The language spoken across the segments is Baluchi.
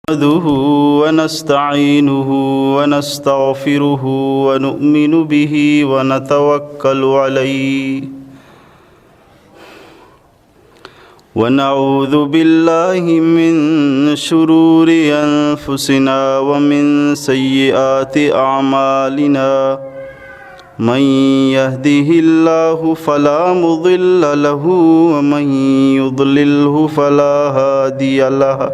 نحمده ونستعينه ونستغفره ونؤمن به ونتوكل عليه، ونعوذ بالله من شرور أنفسنا ومن سيئات أعمالنا. من يهده الله فلا مضل له ومن يضلله فلا هادي له.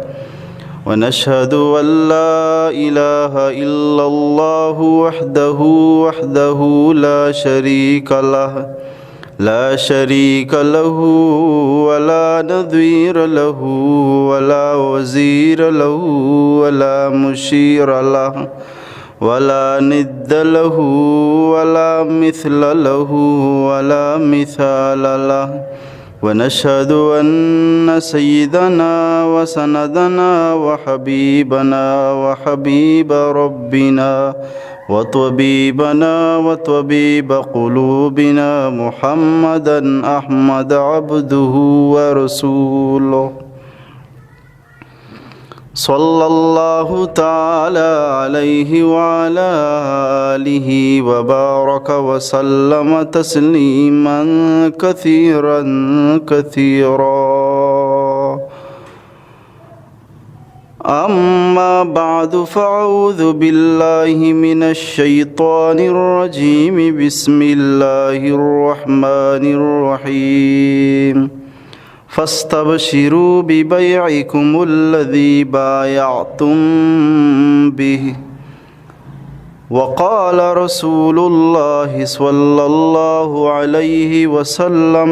ونشهد أن لا إله إلا الله وحده، وحده لا شريك له، لا شريك له ولا نظير له ولا وزير له ولا مشير له ولا ند له ولا مثل له ولا مثال له. ونشهد أن سيدنا وسندنا وحبيبنا وحبيب ربنا وطبيبنا وطبيب قلوبنا محمدا أحمد عبده ورسوله، صلى الله تعالى عليه وعلى آله وبارك وسلم تسليما كثيرا كثيرا. أما بعد، فأعوذ بالله من الشيطان الرجيم. بسم الله الرحمن الرحيم. فاستبشروا ببيعكم الذي بايعتم به. وقال رسول الله صلى الله عليه وسلم: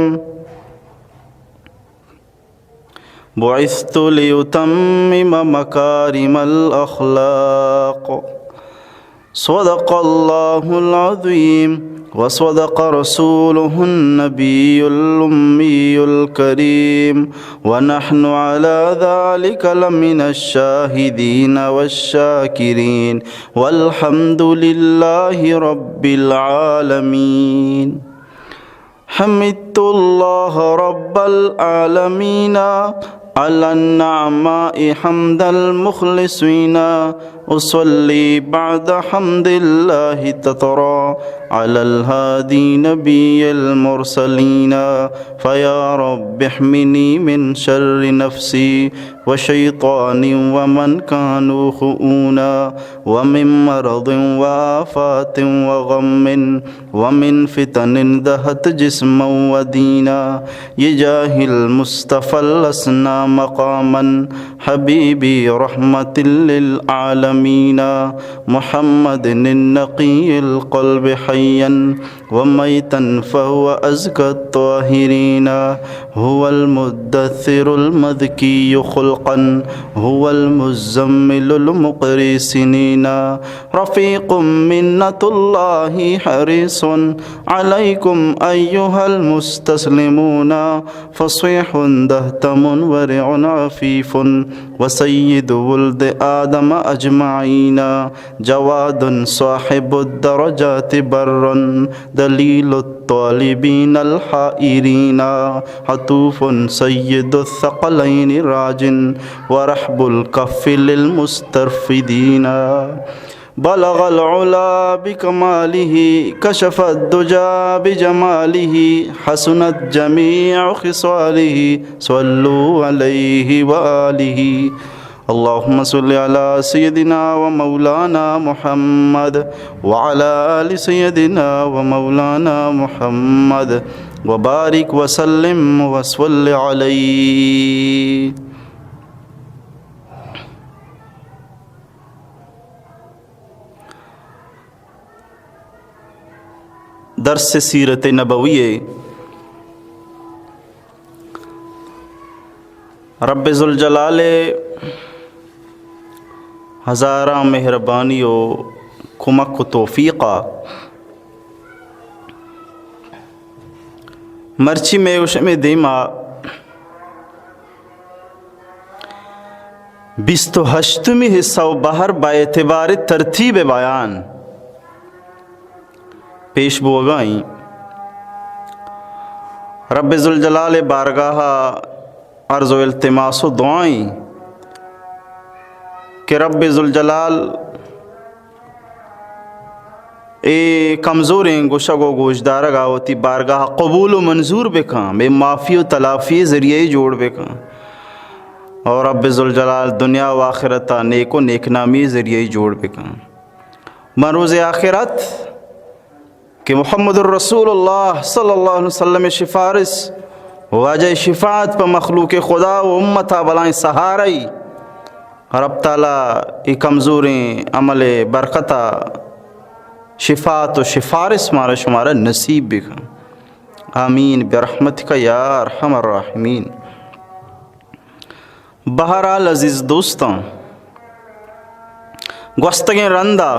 بعثت لأتمم مكارم الأخلاق. صدق الله العظيم وصدق رسوله النبي الأمي الكريم، ونحن على ذلك لمن الشاهدين والشاكرين، والحمد لله رب العالمين. حمدت الله رب العالمين على النعماء حمد المخلصين. أصلي بعد حمد الله تترى على الهادي نبي المرسلين. فيا رب احمني من شر نفسي وشيطان ومن كانوا خؤونا، ومن مرض وآفات وغم، ومن فتن دهت جسما ودينا، بجاه المصطفى الأسنى مقاما، حبيبي رحمة للعالمين، محمد النقي القلب حيا وميتا فهو أزكى الطاهرين. هو المدثر المذكي خلقا، هو المزمل المقري سنينا. رفيق منة الله حريص عليكم أيها المستسلمون، فصيح دهتم ورع عفيف، وسيد ولد آدم أجمعين، جواد صاحب الدرجات بر، دليل الطالبين الحائرين، عطوف سيد الثقلين راج، ورحب الكف للمسترفدين. بلغ العلا بكماله، كشف الدجى بجماله، حسنت جميع خصاله، صلوا عليه وآله. اللهم صل على سيدنا ومولانا محمد وعلى آل سيدنا ومولانا محمد وبارك وسلم وصل عليه. درس سیرت نبوی ءِ۔ رب ذوالجلال ءِ ہزاراں مہربانی و کمک و توفیق ءَ مرچی مئے و شمئے دیما بیست و ہشتمی حصہ و بہر با اعتبار ترتیب بیان پیش بوگا ایں۔ رب ذوالجلال ءِ بارگاہ ءَ عرض و التماس و دعا ایں کہ رب ذوالجلال اے کمزوریں گوشگ و گوشدارگ ءَ وتی بارگاہ قبول و منظور بکن، بے معافی و تلافی ذریعہ جوڑ بکن، اور رب ذوالجلال دنیا و آخرت ءَ نیک و نیکنامی ذریعہ جوڑ بکن۔ من روز آخرت کہ محمد الرسول اللہ صلی اللہ علیہ وسلم شفارس، واجہ شفاعت پہ مخلوق خدا و امتا بلائیں سہارئی، رب تعالی اے کمزوریں عمل برکتا شفاعت و شفارس مارا شمارا نصیب بکن۔ آمین برحمتک یا ارحم الراحمین۔ بہرحال عزیز دوستاں، گوستگیں رندا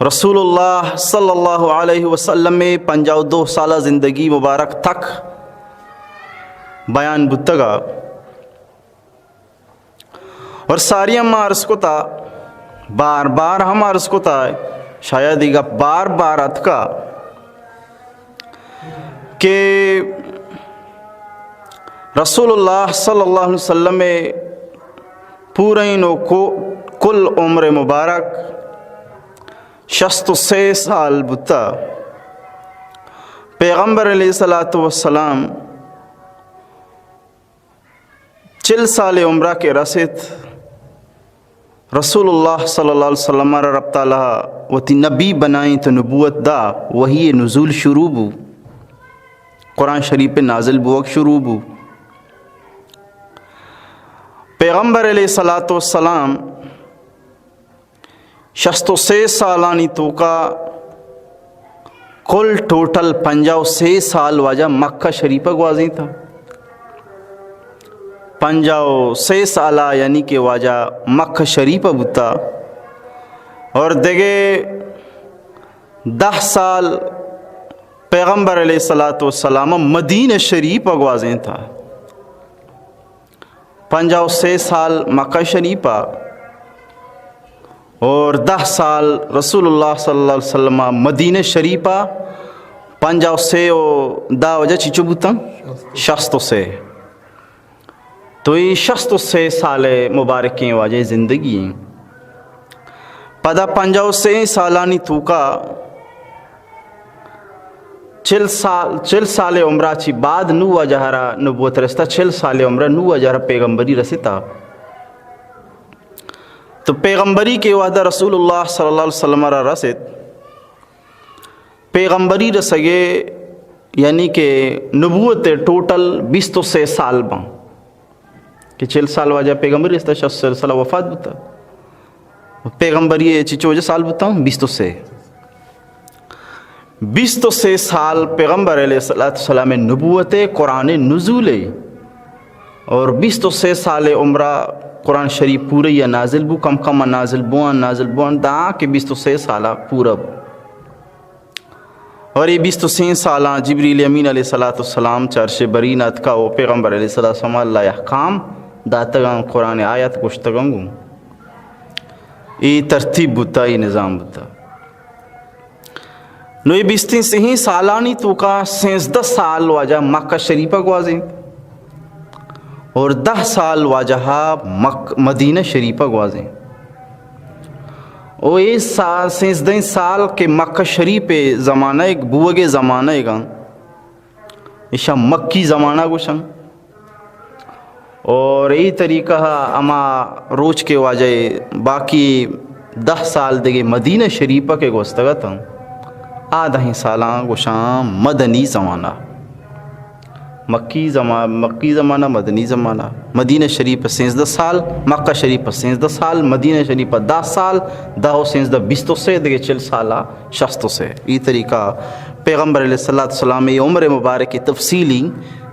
رسول اللہ صلی اللہ علیہ وسلم ءِ پنجاہ و دو سالہ زندگی مبارک تک بیان بوتگا، اور ساری ہم عرض کتا، بار بار ہم عرض کتا، شاید یہ گپ بار بار اتکا کہ رسول اللہ صلی اللہ علیہ وسلم ءِ پورین و کو-، کل عمر مبارک شست و سے سال بوتا۔ پیغمبر علیہ الصلوۃ والسلام چل سال عمرہ کہ رسیت، رسول اللہ صلی اللہ علیہ وسلم ءَ را رب تعالی وتی نبی بنائیں تو نبوت دا، وحی نزول شروع بو، قرآن شریف نازل بوگ شروع بو۔ پیغمبر علیہ الصلوۃ والسلام شست و سے سالانی توکا کل ٹوٹل پنجاہ و سے سال واجہ مکہ شریف ءَ گوازینتا۔ پنجاہ و سے سالا یعنی کہ واجہ مکہ شریف ءَ بوتا، اور دگہ دہ سال پیغمبر علیہ الصلوۃ والسلام مدینہ شریف ءَ گوازینتا۔ پنجاہ و سے سال مکہ شریف ءَ اور دہ سال رسول اللہ صلی اللہ علیہ وسلم مدینہ شریف ءَ۔ پنجاہ و سے و دہ واجہ چیچو بوتن؟ شست و سے۔ تو اے شست و سے سال مبارکیں واجہ زندگی ہیں۔ پدا پنجاہ و سے سالانی توکا چل سال، چل سال عمرہ چی بعد نو واجہ را نبوت رستا، چل سال عمرہ نو واجہ را پیغمبری رستا۔ تو پیغمبری کہ وہدہ رسول اللہ صلی اللہ علیہ وسلم را رست، پیغمبری رسگے یعنی کہ نبوت ٹوٹل بیست و سے سال بن۔ کہ چل سال واجہ پیغمبری رستا، شست و سے سال وفات بوتا۔ پیغمبری چیچو واجہ سال بوتا؟ بیست و سے۔ بیست و سے سال پیغمبر علیہ الصلوۃ والسلام نبوت، قرآن نزول، اور بیست و سے سال عمرہ قرآن شریف پورہ یا نازل بو، کم کم نازل بوان، نازل بوان، دا کہ بیست و سے سال پورا بو۔ اور اے بیست و سے سالاں جبریل امین علیہ الصلوۃ والسلام چہ عرش برین اتکا و پیغمبر علیہ الصلوۃ والسلام اللہ احکام داتگاں، قرآن آیت گوشتگاں گوں۔ اے ترتیب بوتا، اے نظام بوتا۔ نو اے بیست و سے سالانی توکا سینزدہ سال واجہ مکہ شریفہ گوازینت۔ اور دہ سال واجہ مک-، مدینہ شریف ءَ گوازیں۔ او اے سال، سیزدہیں سال کہ مکہ شریف ءِ زمانہ ءَ بوگ ءِ زمانہ ءَ گاں، ایشاں مکی زمانہ گوشن۔ اور اے طریقہ ہما روچ کہ واجہ باقی دہ سال دگہ مدینہ شریف ءَ کہ گوستگ اتاں، آ دہیں سالاں گوشاں مدنی زمانہ۔ مکی زما-، مکی زمانہ، مدنی زمانہ۔ مدینہ شریف ءَ سیزدہ سال، مکہ شریف ءَ سیزدہ سال، مدینہ شریف ءَ دہ سال، دہ و سیزدہ بیست و سے، دگہ چل سال ءَ شست و سے۔ ای طریقہ پیغمبر علیہ الصلوۃ والسلام ءِ عمر مبارک ءِ تفصیلی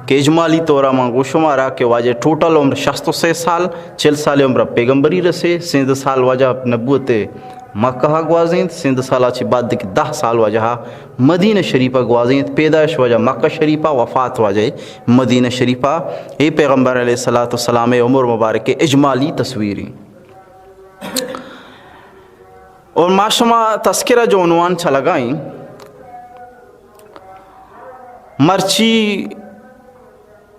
کہ اجمالی طور ءَ من گوشاں شمارا کہ واجہ ٹوٹل عمر شست و سے سال، چل سال عمر ءَ پیغمبری رسے، سیزدہ سال واجہ نبوت مکہ ءَ گوازینت، سیزدہ سال ءَ چہ بعد دگہ دہ سال واجہ مدینہ شریف ءَ گوازینت، پیدائش واجہ مکہ شریف ءَ، وفات واجہ مدینہ شریف ءَ۔ اے پیغمبر علیہ الصلوۃ والسلام ءِ عمر مبارک ءِ اجمالی تصویریں۔ اور ما شما تذکرہ جو عنوان چلگائیں، مرچی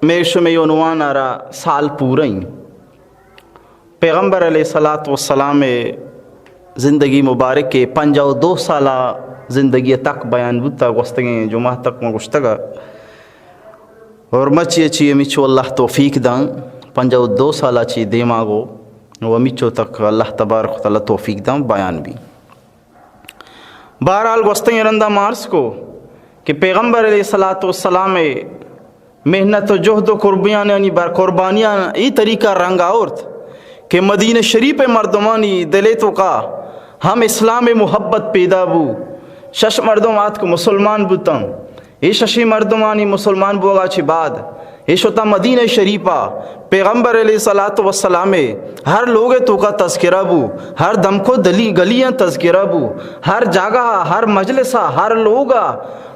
مئے شمئے عنوان ءَ را سال پورہ ایں۔ پیغمبر علیہ الصلوۃ والسلام ءِ زندگی مبارک ءِ پنجاہ و دو سالہ زندگی ءِ تک بیان بوتا، گوستگیں جمعہ تک ما گوشتگا۔ اور مچی چی ہمیچو اللہ توفیق دان، پنجاہ و دو سالہ چی دیما گو و ہمیچو تک اللہ تبارک و تعالی توفیق دان بیان بی۔ بہرحال، گوستگیں رندا ما عرض کو کہ پیغمبر علیہ الصلوۃ والسلام ءِ محنت و جہد و قربانیانی بر قربانیاں ای طریقہ رنگ آورت کہ مدینہ شریف ءِ مردمانی دل ءِ توکا ہم اسلام ءِ محبت پیدا بو۔ شش مردم آتک مسلمان بوتن۔ اے ششیں مردمانی مسلمان بوگا چہ بعد اے شتاں مدینہ شریفا۔ پیغمبر علیہ الصلوۃ والسلام ءِ ہر لوگ ءِ توکا تذکرہ بو، ہر دمکو دلی گلیاں تذکرہ بو، ہر جاگہ، ہر مجلس، ہر لوگ،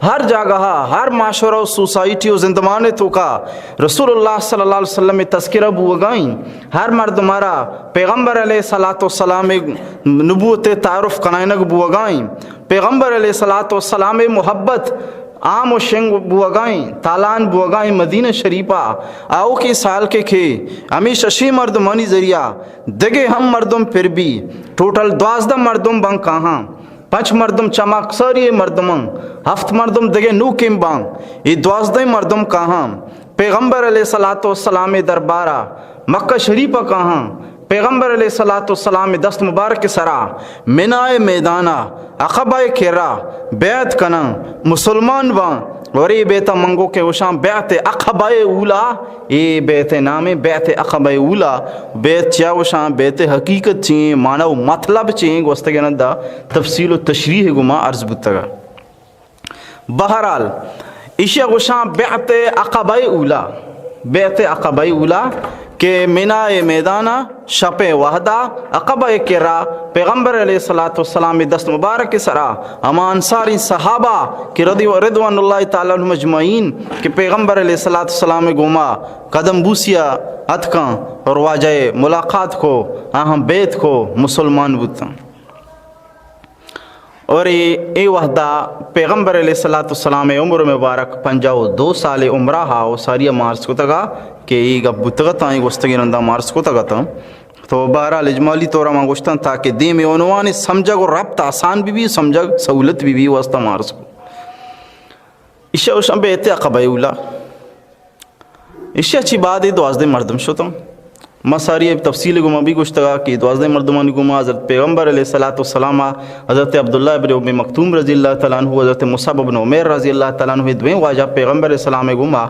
ہر جاگہ، ہر معاشرہ و سوسائٹی و زندمان ءِ توکا رسول اللہ صلی اللہ علیہ وسلم ءِ تذکرہ بوگائیں۔ ہر مردم را پیغمبر علیہ الصلوۃ والسلام ءِ نبوت ءِ تعارف کنائنگ بوگائیں۔ پیغمبر علیہ الصلوۃ والسلام ءِ محبت عام و شنگ بوگائیں، تالان بوگائیں مدینہ شریفا۔ آؤکیں سال کے کہ ہمیں ششیں مردمانی ذریعہ دگہ ہم مردم پر بی، ٹوٹل دوازدہ مردم بن کاہاں۔ پنچ مردم چماکساری مردماں، ہفت مردم دگہ نوکیں باں، اے دوازدہ مردم کاہاں۔ پیغمبر علیہ الصلوۃ والسلام ءِ دربارا مکہ شریفا کاہاں۔ پیغمبر علیہ الصلوۃ والسلام ءِ دست مبارک سرا منائے میدانا عقبہ ءِ کرا بیعت کناں، مسلمان باں۔ اور اے بیعت ءَ منگو کہ گوشاں بیعت عقبہ اولا، اے بیعت ءِ نام ءَ بیعت عقبہ اولا۔ بیعت چیا گوشاں، بیعت ءِ حقیقت چی ایں، معنی و مطلب چی ایں، گوستگیں رندا تفصیل و تشریح گما عرض بوتگا۔ بہرحال، ایشی ءَ گوشاں بیعت عقبہ اولا، بیعت عقبہ اولا کہ منائے میدانا شپ ءِ وہدا عقبہ ءِ کرا پیغمبر علیہ الصلوۃ والسلام ءِ دست مبارک ءِ سرا ہما انصاری صحابہ کہ رضی، رضوان اللہ تعالی عنہم اجمعین، کہ پیغمبر علیہ الصلوۃ والسلام ءِ گوما قدم بوسیا اتکاں اور واجہ ءَ ملاقات کو، آہاں بیعت کو، مسلمان بوتاں۔ اور اے، اے وہدا پیغمبر علیہ الصلوۃ والسلام ءِ عمر مبارک پنجاہ و دو سال عمرہ ہا، و ساری ما عرض کتگا کہ اے گپ بوتگتاں، اے گوستگیں رندا ما عرض کتگتاں۔ تو بہرحال اجمالی طور ما گوشتاں تاکہ دیم عنوان سمجھگ و ربط آسان بی بی، سمجھگ سہولت بی بی، واسطہ ما عرض کو۔ ایشی ءَ گوشاں بیعت عقبہ اولا۔ ایشی ءَ چی بعد اے دوازدہ مردم شتاں۔ ما ساری تفصیل گما بھی گوشتگا کہ دوازدہ مردمانی گما حضرت پیغمبر علیہ الصلوۃ والسلام، حضرت عبداللہ ابن ام مکتوم رضی اللہ تعالی عنہ، حضرت مصعب ابن عمیر رضی اللہ تعالی عنہ، دویں واجہ پیغمبر علیہ السلام گما،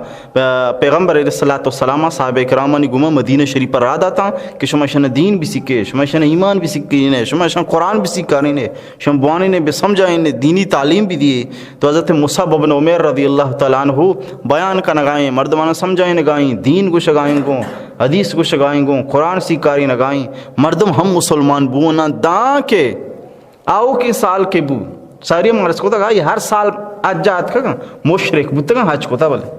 پیغمبر علیہ الصلوۃ والسلام صحابہ کرامانی گما مدینہ شریف پر راہ داتاں کہ شما شن دین بسکے، شما شن ایمان بسکینے، شما شن قرآن بسکارینے، شما بوانینے، بسمجھائینے، دینی تعلیم بدیے۔ تو حضرت مصعب ابن عمیر رضی اللہ تعالی عنہ بیان کنگائیں، مردمانا سمجھائینگائیں، دین گوشگائیں گوں، حدیث گوشگائیں گوں، قرآن سیکارینگائیں، مردم ہم مسلمان بونا داں کہ آؤکیں سال کے بو، ساری ہم عرض کتگا، یہ ہر سال حج آتکگاں، مشرک بوتگاں، حج کتا بلے۔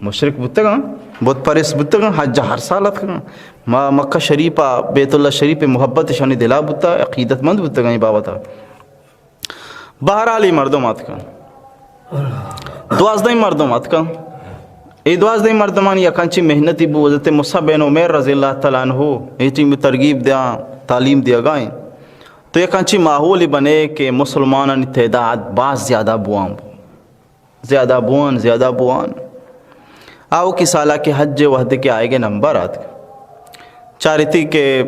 مشرک بوتگاں، بت پرست بوتگاں، حج ہر سال اتکگاں۔ ما مکہ شریفا، بیت اللہ شریف محبت شانی دلا بوتا، عقیدت مند بوتگاں اے بابتا۔ بہرحال اے مردم اتکاں۔ دوازدہ مردم اتکاں۔ اے دوازدہ مردمانی یک انچی محنتی بو، حضرت مصعب بن عمیر رضی اللہ تعالی عنہ اے ٹیم ترغیب دیاں، تعلیم دیگائیں۔ تو یک انچی ماحولی بنے کہ مسلمانانی تعداد باز زیادہ بوان بو۔ زیادہ بوان، زیادہ بوان۔ آؤکیں سالا کہ حج وہدے کہ آئیگے نمبر آتک، چارتی کہ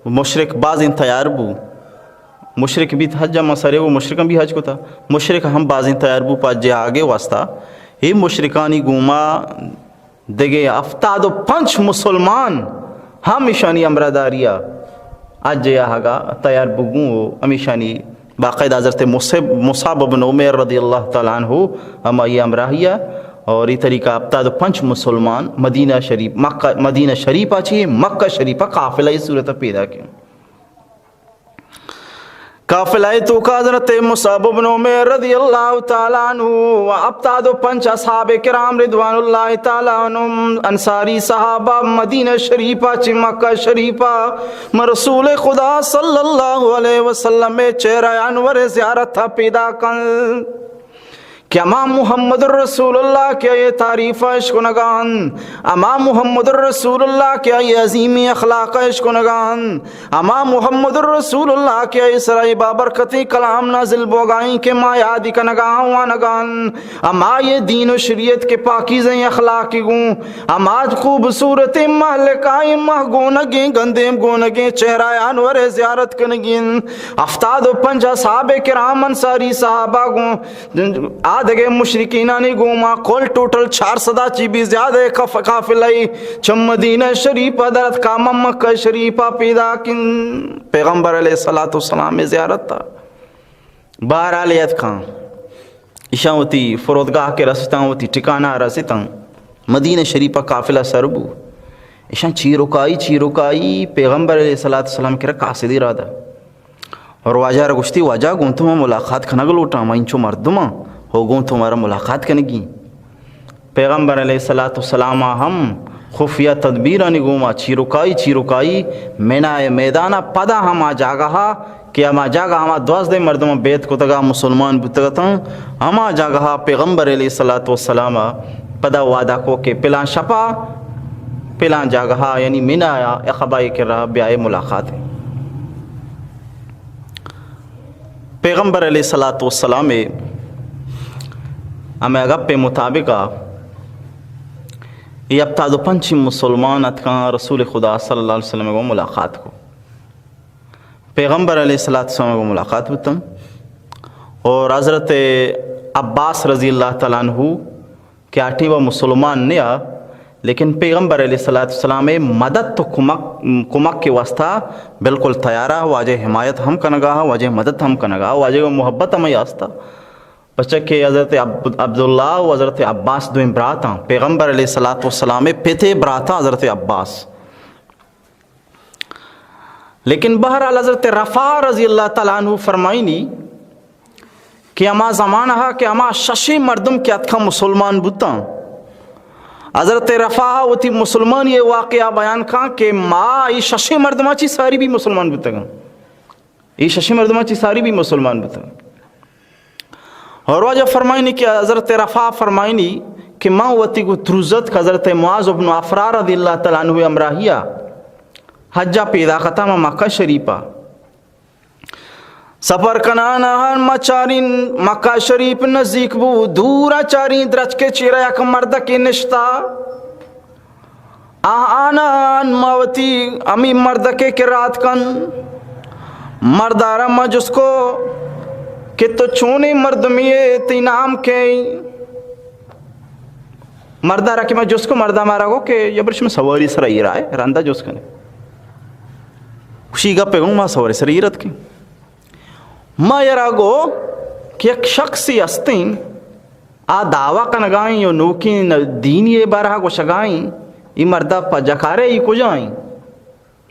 مشرک بازیں تیار بو۔ مشرک بیت حج، ہما سرے و مشرکاں بھی حج کتا۔ مشرک ہم بازیں تیار بو پہ حج آگے واسطہ۔ اے مشرکانی گوما دگہ ہفتاد و پنچ مسلمان ہم ایشانی ہمراہداری ءَ حج ءِ آہگا تیار بگوں و ہمیشانی باقاعدہ حضرت مصعب، مصعب بن عمیر رضی اللہ تعالی عنہ ہمائی ہمراہی ءَ، اور اے طریقہ ہفتاد و پنچ مسلمان مدینہ شریف، مکہ، مدینہ شریف ءَ چی مکہ شریف ءَ قافلہ ءِ صورت ءَ پیدا کن۔ قافلہ ءِ توکا حضرت مصعب بن عمیر رضی اللہ تعالی عنہ و ہفتاد و پنچ اصحاب کرام رضوان اللہ تعالی عنہم، انصاری صحابہ مدینہ شریفہ چہ مکہ شریفہ، ما رسول خدا صلی اللہ علیہ وسلم ءِ چہرہ انور زیارت ءَ پیدا کن۔ کہ ہما محمد الرسول اللہ کہ آئی تعریف اش کنگان، ہما محمد الرسول اللہ کہ آئی عظیمی اخلاق اش کنگان، ہما محمد الرسول اللہ کہ آئی سرائی بابرکتیں کلام نازل بوگائیں کہ ما یادی کنگان وانگان، ہما یہ دین و شریعت کے پاکیزیں اخلاقی گوں، ہما خوبصورت مہلکائیں مہ گونگیں گندیم گونگیں چہرہ انور زیارت کنگین، ہفتاد و پنج اصحاب کرام انصاری صحابہ گوں، آ دگہ مشرکینانی گوما کل ٹوٹل چار سدا چی بھی زیادہ کف-، قافلہ ای چہ مدینہ شریف ء درت کا مکہ شریف ء پیدا کن۔ پیغمبر علیہ الصلوۃ والسلام ء زیارت ء بہرحال یت کان، ایشاں وتی فرودگاہ کے رستاں، وتی ٹھکانہ رستاں، مدینہ شریف ء قافلہ سر بو۔ ایشاں چیرکائی چیرکائی پیغمبر علیہ الصلوۃ والسلام کرا قاصدی را دا۔ اور واجہ را گوشتی، واجہ گوں تو من ملاقات کنگ لوٹاں، من انچو مردماں، ہو گوں تو مارا ملاقات کنگی۔ پیغمبر علیہ الصلوۃ والسلام ہم خفیہ تدبیرانی گوما چیرکائی چیرکائی منائے میدانا پدا ہما جاگہا کہ ہما جاگہ ہما دوازدہ مردماں بیعت کتگا مسلمان بوتگتاں، ہما جاگہا پیغمبر علیہ الصلوۃ والسلام پدا وعدہ کو کہ پلان شپا پلان جاگہا یعنی منایا اخبائی کرا بیائے ملاقات۔ پیغمبر علیہ الصلوۃ والسلام ء ہمے گپ ء مطابق ء اے ہپتاد و پنچ مسلمان اتکاں، رسول خدا صلی اللہ علیہ وسلم ء گوں ملاقات کو۔ پیغمبر علیہ الصلوۃ والسلام ء گوں ملاقات بوتن اور حضرت عباس رضی اللہ تعالی عنہ کہ آ ٹیم ء مسلمان نیا، لیکن پیغمبر علیہ الصلوۃ والسلام ء مدد تو کمک، کمک کے واسطہ بالکل تیار ء، واجہ حمایت ہم کنگا، واجہ مدد ہم کنگا، واجہ و محبت ہم آستا۔ پرچا کہ حضرت عب-، عبداللہ و حضرت عباس دوئیں براتاں، پیغمبر علیہ الصلوۃ والسلام ء پتے براتاں حضرت عباس۔ لیکن بہرحال حضرت رفاعہ رضی اللہ تعالی عنہ فرمائنی کہ ہما زمانہ کہ ہما ششیں مردم کہ اتکاں مسلمان بوتاں، حضرت رفاعہ وتی مسلمانی واقعہ بیان کاں کہ ما ای ششیں مردماں چی ساری بھی مسلمان بوتگاں، ای ششیں مردماں چی ساری بھی مسلمان بوتگاں۔ اور واجہ فرمائنی کہ حضرت رفاعہ فرمائنی کہ من وتی گو تروزت کہ حضرت معاذ ابن عفراء رضی اللہ تعالی عنہ ہمراہیا حجا پیدا کتا ما مکہ شریفا سفر کنان آہان ما چارین مکہ شریف نزیک بو، دورا چارین درچکے چیرا یک مردکے نشتا۔ آہان ما وتی ہمی مردکے کہ رات کن، مردارا ما جست کو کہ تو چونیں مردمی ئے، تئی نام کئے؟ مردارا کہ ما جست کو، مردا مارا گو کہ یا برش میں سواری سرا ایرا ہے، رندا جست کنے۔ خوشی گپے گوں ما سواری سرا ایرت کے۔ ما یرا گو کہ یک شخصی ہستیں، آ دعوی کنگائیں و نوکیں ن-، دینی بارہا گوشگائیں، ای مردا پجا کارے ای کجائیں؟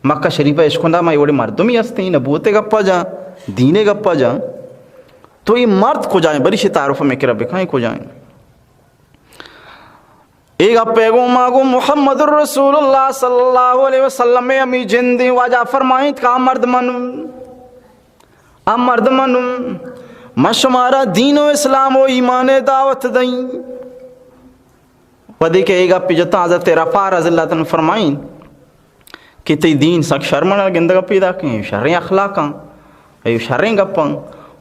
مکہ شریفہ اشکندا ما ای وڑی مردمی ہستیں، نبوتے گپا جاں، دینے گپا جاں۔ تو ای مرد کجائیں؟ بری شی تعارف میں کرا بکائیں کجائیں؟ اے گپے گوں ما گوں محمد الرسول اللہ صلی اللہ علیہ وسلم ء ہمی جندیں واجہ فرمائیت کہ آ مرد من، آ مرد من، من شمارا دین و اسلام و ایمان دعوت دئیں۔ وہدے کہ اے گپ جتاں حضرت رفاعہ رضی اللہ تعالی عنہ فرمائیں، کہ تئی دین سک شرمن گندگ پیدا کیں، شریں اخلاقاں، اے شریں گپاں۔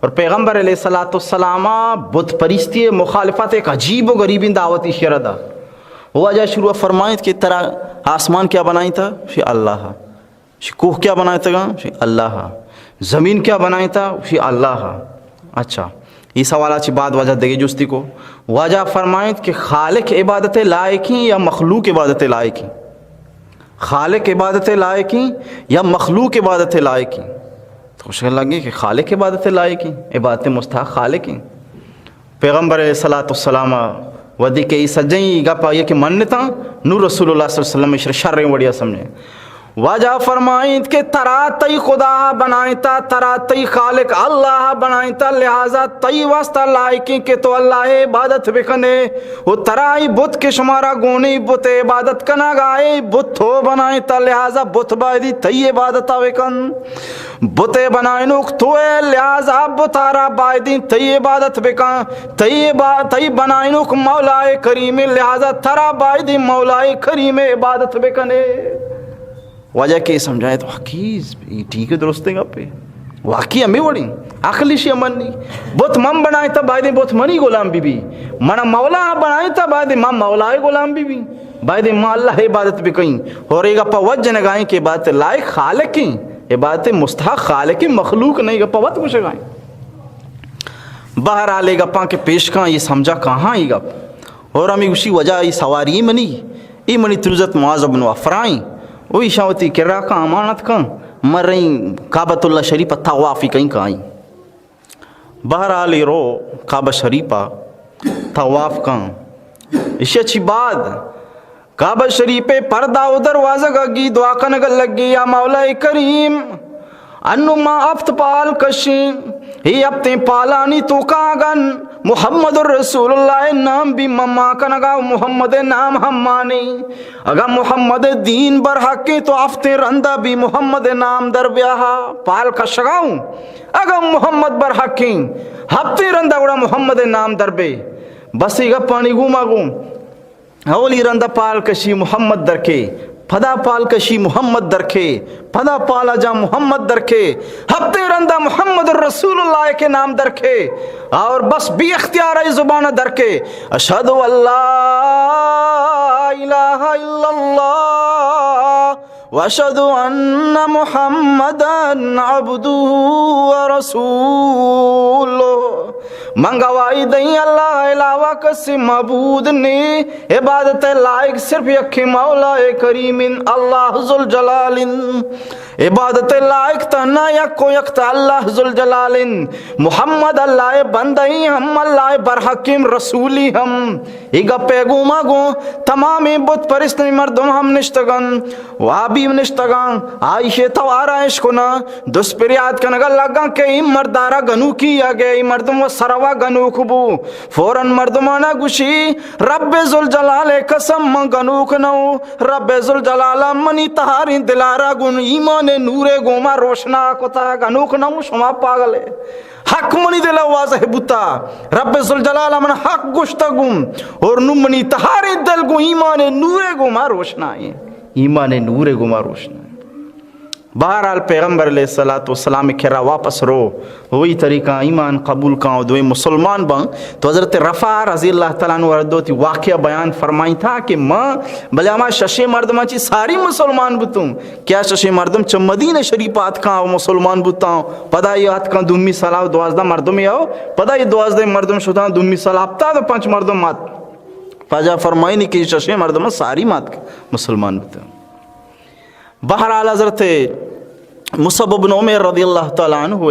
اور پیغمبر علیہ الصلوۃ والسلام بت پرستی مخالفت ایک عجیب و غریبیں دعوت ایشی را دا۔ واجہ شروع فرمائیت کہ ترا آسمان کیا بنائیں تھا؟ شی اللہ۔ شی کوہ کیا بنائے تگا؟ شی اللہ۔ زمین کیا بنائیں تھا؟ شی اللہ۔ اچھا، یہ سوال چی بعد واجہ دگے جستی کو۔ واجہ فرمائیت کہ خالق عبادت لائقیں یا مخلوق عبادت لائقیں؟ خالق عبادت لائقیں یا مخلوق عبادت لائقیں؟ تو خوش لگے کہ خالق عبادت لائقیں، عبادت مستحق خالقیں۔ پیغمبر علیہ الصلوۃ والسلام وہدے کہ ای سجیں گپ آئی کہ منتاں، نو رسول اللہ صلی اللہ علیہ وسلم اشرا شریں وڑیا سمجھیں۔ واجہ فرمائینت کہ ترا تئی خدا بنائینتا، ترا تئی خالق اللہ بنائینتا، لہذا تئی واسطہ لائقیں کہ تو اللہ ءِ عبادت بکنے۔ و ترا ای بت کہ شمارا گونی بت ءِ عبادت کنگا، ای بت تو بنائینتا، لہذا بت بایدی تئی عبادت بکن۔ بت ءِ بنائینوک تو ئے، لہذا بتارا بایدی تئی عبادت بکن۔ تئی با-، تئی بنائینوک مولا کریم، لہذا ترا بایدی مولا کریم عبادت بکنے۔ واجہ کہ سمجھائے تو واقعی ٹھیک ہے، درستیں گپے، واقعی ہمیں وڑیں عقل شی من نہیں۔ بت من بنائے تا بایدیں بت منی غلام بی بی، منا مولا بنائے تا بایدیں ما مولا غلام بی بی، بایدیں ما اللہ عبادت بکیں۔ اور اے گپا وت جنگائیں کہ عبادت لائق خالقیں، عبادت مستحق خالقیں، مخلوق نہیں، گپا وت گشگائیں۔ بہرحال اے گپاں کہ پیش کاں، یہ سمجھا کہاں یہ گپ۔ اور ہمیں گوشی واجہ ای سواری منی، ای منی تروزت معاذ بن عفرائیں۔ او ایشاں وتی کرا کاں امانت کاں، مریں کعبۃ اللہ شریف طواف کئیں کائیں۔ بہرحال ای رو کعبہ شریف طواف کاں۔ ایشی چی بعد کعبہ شریف پردہ و دروازگ گی دعا کنگ لگی، یا مولا کریم، انو ما ہفت پال کشیں، اے ہفتیں پالانی توکا اگن محمد رسول اللہ نام بی مما کنگا، محمد نام ہم مانی۔ اگا محمد دین برحقیں تو ہفتیں رندا بی محمد نام در بیاہا، پال کشگاؤں۔ اگا محمد برحقیں، ہفتیں رندا گڑا محمد نام در بے۔ بس ای گپانی گوما گوں اولی رندا پال کشی محمد درکے، پدا پال کشی محمد درکے، پدا پالا جا محمد درکے، ہفتیں رندا محمد رسول اللہ کے نام درکے، اور بس بی اختیار ای زبان درکے، اشہد ان لا الہ الا اللہ واشہد ان محمدا عبدہ ورسولہ۔ من گواہی دئیں اللہ علاوہ کسی معبود نی، عبادت لائق صرف یکیں مولا کریم ان اللہ ذوالجلال ان۔ عبادت لائق تہنا یک و یک تا اللہ ذوالجلال ان۔ محمد اللہ بندہ ہم، اللہ برحقیں رسولی ہم۔ ای گپے گوما گوں تمامیں بت پرستیں مردم ہم نشتگن، وابی نشتگاں، آئیشے توارا اشکنا، دست پریاد کنگا لگاں کہ ای مردارا گنوکی آگے، ای مردم و سروا گنوک بو۔ فوراً مردمانا گوشی، رب ذوالجلال قسم من گنوک نو، رب ذوالجلال منی تہاریں دلارا گوں ایمان نورے گوما روشنا کتا، گنوک نو شما پاگلے۔ حق منی دل ء واضح بوتا، رب ذوالجلال ء من حق گوشتگ گوں، اور نوں منی تہاریں دل گوں ایمان ء نور ء گوما روشنائیں، ایمان ء نور ء گوما روشنائیں۔ بہرحال پیغمبر علیہ الصلوۃ والسلام ء کرا واپس رو، وہی طریقہ ایمان قبول کاں و دوئیں مسلمان باں۔ تو حضرت رفاعہ رضی اللہ تعالی عنہ ء وتی واقعہ بیان فرمائیں تھا کہ ما بلے ہما ششیں مردماں چی ساری مسلمان بوتوں۔ کہ آ ششیں مردم چہ مدینہ شریف ء اتکاں و مسلمان بوتاں، پدا اے اتکاں دومی سال ء دوازدہ مردمے ء، پدا اے دوازدہ مردم شتاں، دومی سال ء ہپتاد و پنچ مردم ات۔ واجہ فرمائینی کہ اے ششیں مردم ساری مات مسلمان بوتاں۔ بہرحال حضرت مصعب بن عمیر رضی اللہ تعالی عنہ ء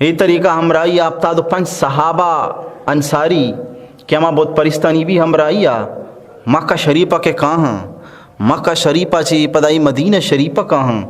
اے طریقہ ہمراہی ء ہپتاد و پنچ صحابہ انصاری کہ ہما بت پرستانی بھی ہمراہی ء مکہ شریف ء کہ کاہاں، مکہ شریف ء چی پدا ای مدینہ شریف ء کاہاں،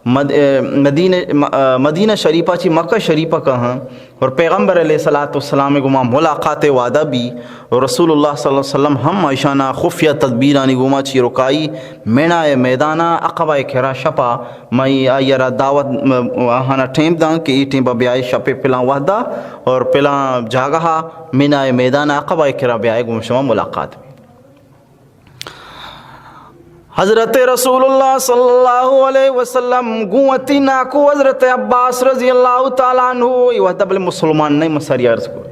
مد-، اے، مدینہ، م-، اے، مدینہ شریف ء چی مکہ شریف ء کاہاں اور پیغمبر علیہ الصلوۃ والسلام ء گوما ملاقات ء وعدہ بھی اور رسول اللہ صلی اللہ علیہ وسلم ہم ایشانا خفیہ تدبیرانی گوما چی رکائی مینا ء میدان ء عقبہ ء کرا شپا مئی آئی ء را دعوت، م-، آہانا ٹیم داں کہ اے ٹیم ء بیائے شپ ء پلاں وہدا اور پلاں جاگہ ء مینا ء میدان ء عقبہ ء کرا بیائے گوں شما ملاقات بی۔ حضرت رسول اللہ صلی اللہ علیہ وسلم گوں وتی ناکو حضرت عباس رضی اللہ تعالی عنہ اے وہدا بلے مسلمان نہیں، مساری عرض کو۔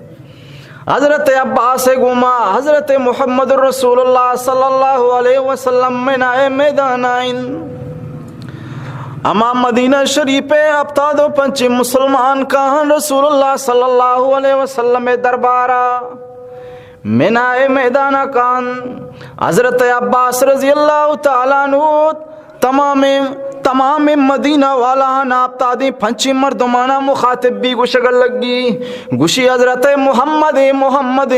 حضرت عباس گوما حضرت محمد رسول اللہ صلی اللہ علیہ وسلم مینا ء میدان آئین۔ اما مدینہ شریف ء ہپتاد و پنچ مسلمان کاہن رسول اللہ صلی اللہ علیہ وسلم ء دربارا مینا ء میدان کاہن۔ حضرت عباس رضی اللہ تعالی عنہ تمامیں تمام مدینہ والا ناپتادیں پنچیں مردمانا مخاطب بی، گوشگ لگی، گوشی، حضرت محمد، محمد،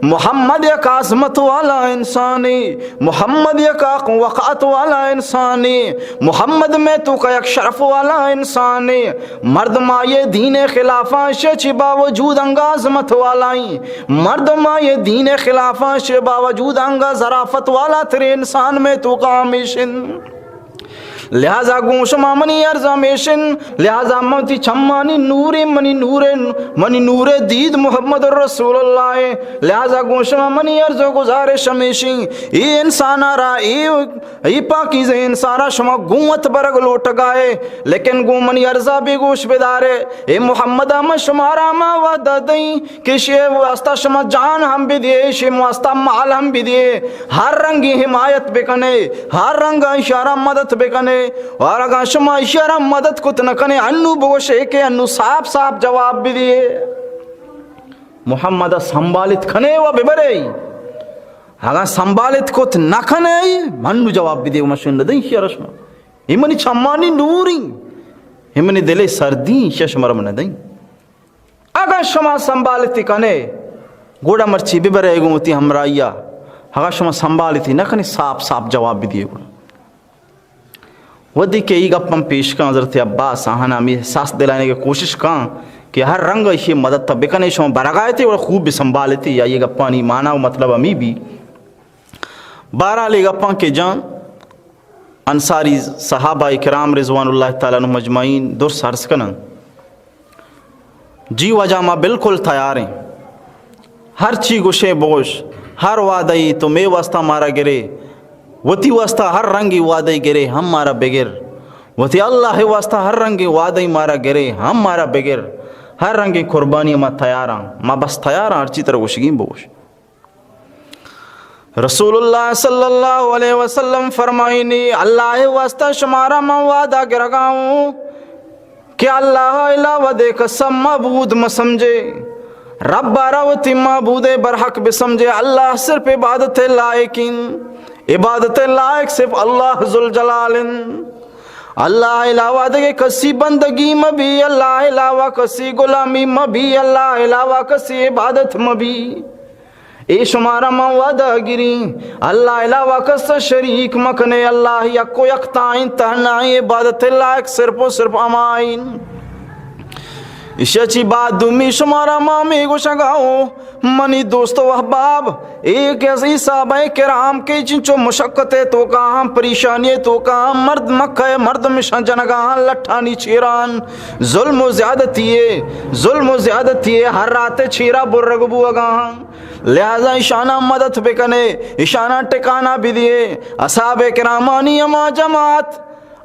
محمد یک عظمت والا انسانے، محمد یک وقعت والا انسانے، محمد مئے توکا یک شرف والا انسانے۔ مردم آئی دین خلافاں شے چی باوجود انگا عظمت والائیں، مردم آئی دین خلافاں شے باوجود انگا ظرافت والا ترے انسان مئے توکا ہمیش انت۔ لہذا گوں شما منی عرض ہمیش انت، لہذا من وتی چمانی نوریں، منی نوریں، منی نور دید محمد رسول اللہ ایں۔ لہذا گوں شما منی عرض و گزارش ہمیش انت، اے انسانا را، اے، اے پاکیزہ انسانا شما گوں وت برگ لوٹگائے، لیکن گوں منی عرضا بے گوش بدارے۔ اے محمدا، من شمارا ما وعدہ دئیں کہ ایشی واسطہ شما جان ہم بدیے، ایشی واسطہ مال ہم بدیے، ہر رنگی حمایت بکنے، ہر رنگ ایشارا مدد بکنے۔ اور اگاں شما ایشارا مدد کت نکنے، انو بگوشے کہ انو صاف صاف جواب بدیے۔ محمدا سنبھالت کنے و ببرے۔ اگاں سنبھالت کت نکنے، انو جواب بدیے، من شن ندیں ایشارا شما۔ اے منی چمانی نوریں، اے منی دلے سردیں، ایشی شمارا من ندیں۔ اگاں شما سنبھالتی کنے، گڑا مرچی ببرے گوں وتی ہمراہیا۔ اگاں شما سنبھالتی نہ کنے، صاف صاف جواب بدیے گڑا۔ وھدے کہ اے گپ ہم پیش کن حضرت عباس، آہانا ہمے احساس دلائینگ ءِ کوشش کن کہ ہر رنگ ایشی مدد تا بکنے، شما برگائے تے گڑا خوب بسنبھالتی، یا اے گپانی معنی و مطلب ہمے بی۔ بہرحال اے گپاں کہ جان انصاری صحابہ کرام رضوان اللہ تعالی عنہم اجمعین درس عرض کنن۔ جی واجہ ما بالکل تیار ایں۔ ہر چی گوشے بگوش، ہر وعدہ ای تو مے واسطہ مارا گرے، وتی واسطہ ہر رنگی وعدہ ای گرے ہم مارا بگر، وتی اللہ واسطہ ہر رنگی وعدہ ای مارا گرے ہم مارا بگر، ہر رنگی قربانی ما تیار آں، ما بس تیار آں، ہر چی ترا گوشگی بگوش۔ رسول اللہ صلی اللہ علیہ وسلم فرمائنی، اللہ واسطہ شمارا من وعدہ گرگا ہوں کہ اللہ علاوہ دے کسا معبود مسمجھے، رب را وتی معبود برحق بسمجھے، اللہ صرف عبادت لائقین، عبادت لائق صرف اللہ ذوالجلالین۔ اللہ علاوہ دے کسی بندگی مبی، اللہ علاوہ کسی غلامی مبی، اللہ علاوہ کسی عبادت مبی۔ اے شمارا من وعدہ گریں، اللہ علاوہ کس شریک مکنے، اللہ یک و یکتائیں، تہنائیں، عبادت لائق صرف و صرف ہمائیں۔ ایشی چی بعد دومی شمارا ما ہمے گوشگا ہوں، منی دوست و احباب، اے کہ از اے صحابہ کرام کہ چنچو مشقت توکا ہم، پریشانی توکا ہم، مرد مکہ مردم اشان جنگا ہم، لٹھانی چیران ظلم و زیادتی ہے، ظلم و زیادتی ہے، ہر رات چیرا برگ بوگا ہم۔ لہذا ایشانا مدد بکنے، ایشانا ٹکانہ بدیے۔ اصحاب کرامانی ہما جماعت،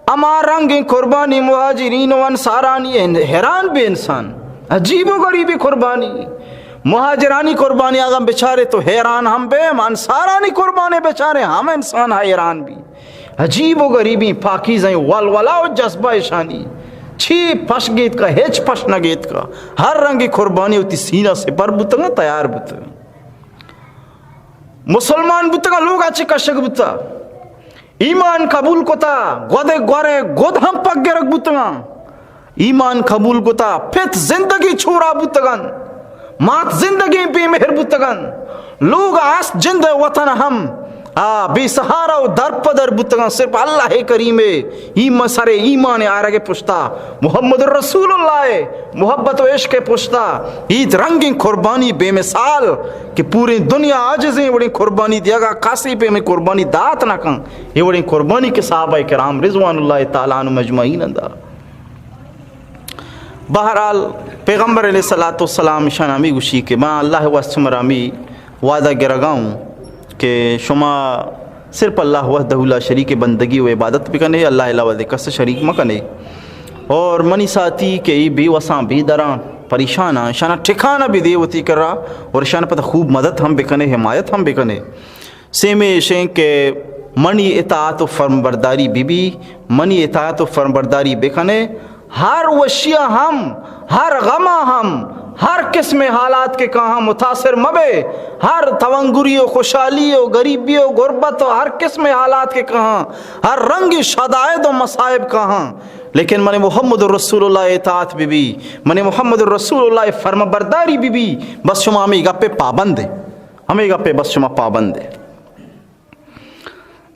ہما رنگیں قربانی مہاجرین و انصارانی، حیران بی انسان، عجیب و غریبی قربانی۔ مہاجرانی قربانی اگاں بچارے تو حیران ہم بے، انصارانی قربانی بچارے ہم انسان حیران بی۔ عجیب و غریبیں پاکیزیں ولولہ و جذبہ اشانی۔ چی پش گیت کا، ہچ پش نہ گیت کا۔ ہر رنگی قربانی وتی سینہ سپر بوتگاں، تیار بوتگاں۔ مسلمان بوتگاں، لوگا چہ کشگ بوتا۔ ایمان قبول کتا، گد گورے گد ہم پگرگ بوتگاں۔ ایمان قبول کتا، پت زندگی چورا بوتگن، مات زندگی بے مہر بوتگن، لوگ است جند وطن ہم آ بے سہارا و در پدر بوتگن۔ صرف اللہ کریم ای سر ایمان آرگ پشتا، محمد رسول اللہ محبت و عشق پشتا، ایت رنگیں قربانی بے مثال کہ پوریں دنیا عاجزیں وڑیں قربانی دیگا، کسی پہ ہمیں قربانی دات نہ کن۔ یہ وڑیں قربانی کہ صحابہ کرام رضوان اللہ تعالی عنہم اجمعین اندا۔ بہرحال، پیغمبر علیہ الصلوۃ والسلام اشان ہمی گوشی کہ ما اللہ واسطہ شمارا ہمی وعدہ گرگا ہوں کہ شما صرف اللہ وحدہ لا شریک بندگی و عبادت بکنے، اللہ علاوہ دے کس شریک مکنے۔ اور منی ساتھی کہ ای بے وساں، بے دراں، پریشاناں، اشانا ٹھکانہ بدے وتی کرا، اور اشان پتہ خوب مدد ہم بکنے، حمایت ہم بکنے۔ سیمی ایشیں کہ منی اطاعت و فرمبرداری بی بی، منی اطاعت و فرمبرداری بکنے، ہر وشیا ہم، ہر غما ہم، ہر قسم حالات کہ کاہاں متاثر مبے، ہر توانگری و خوشحالی و غریبی و غربت و ہر قسم حالات کہ کاہاں، ہر رنگ شدائد و مصائب کاہاں، لیکن من محمد رسول اللہ اطاعت بی بی، من محمد رسول اللہ فرمانبرداری بی بی، بس شما ہمے گپے پابند ہے، ہمے گپے بس شما پابند ہے۔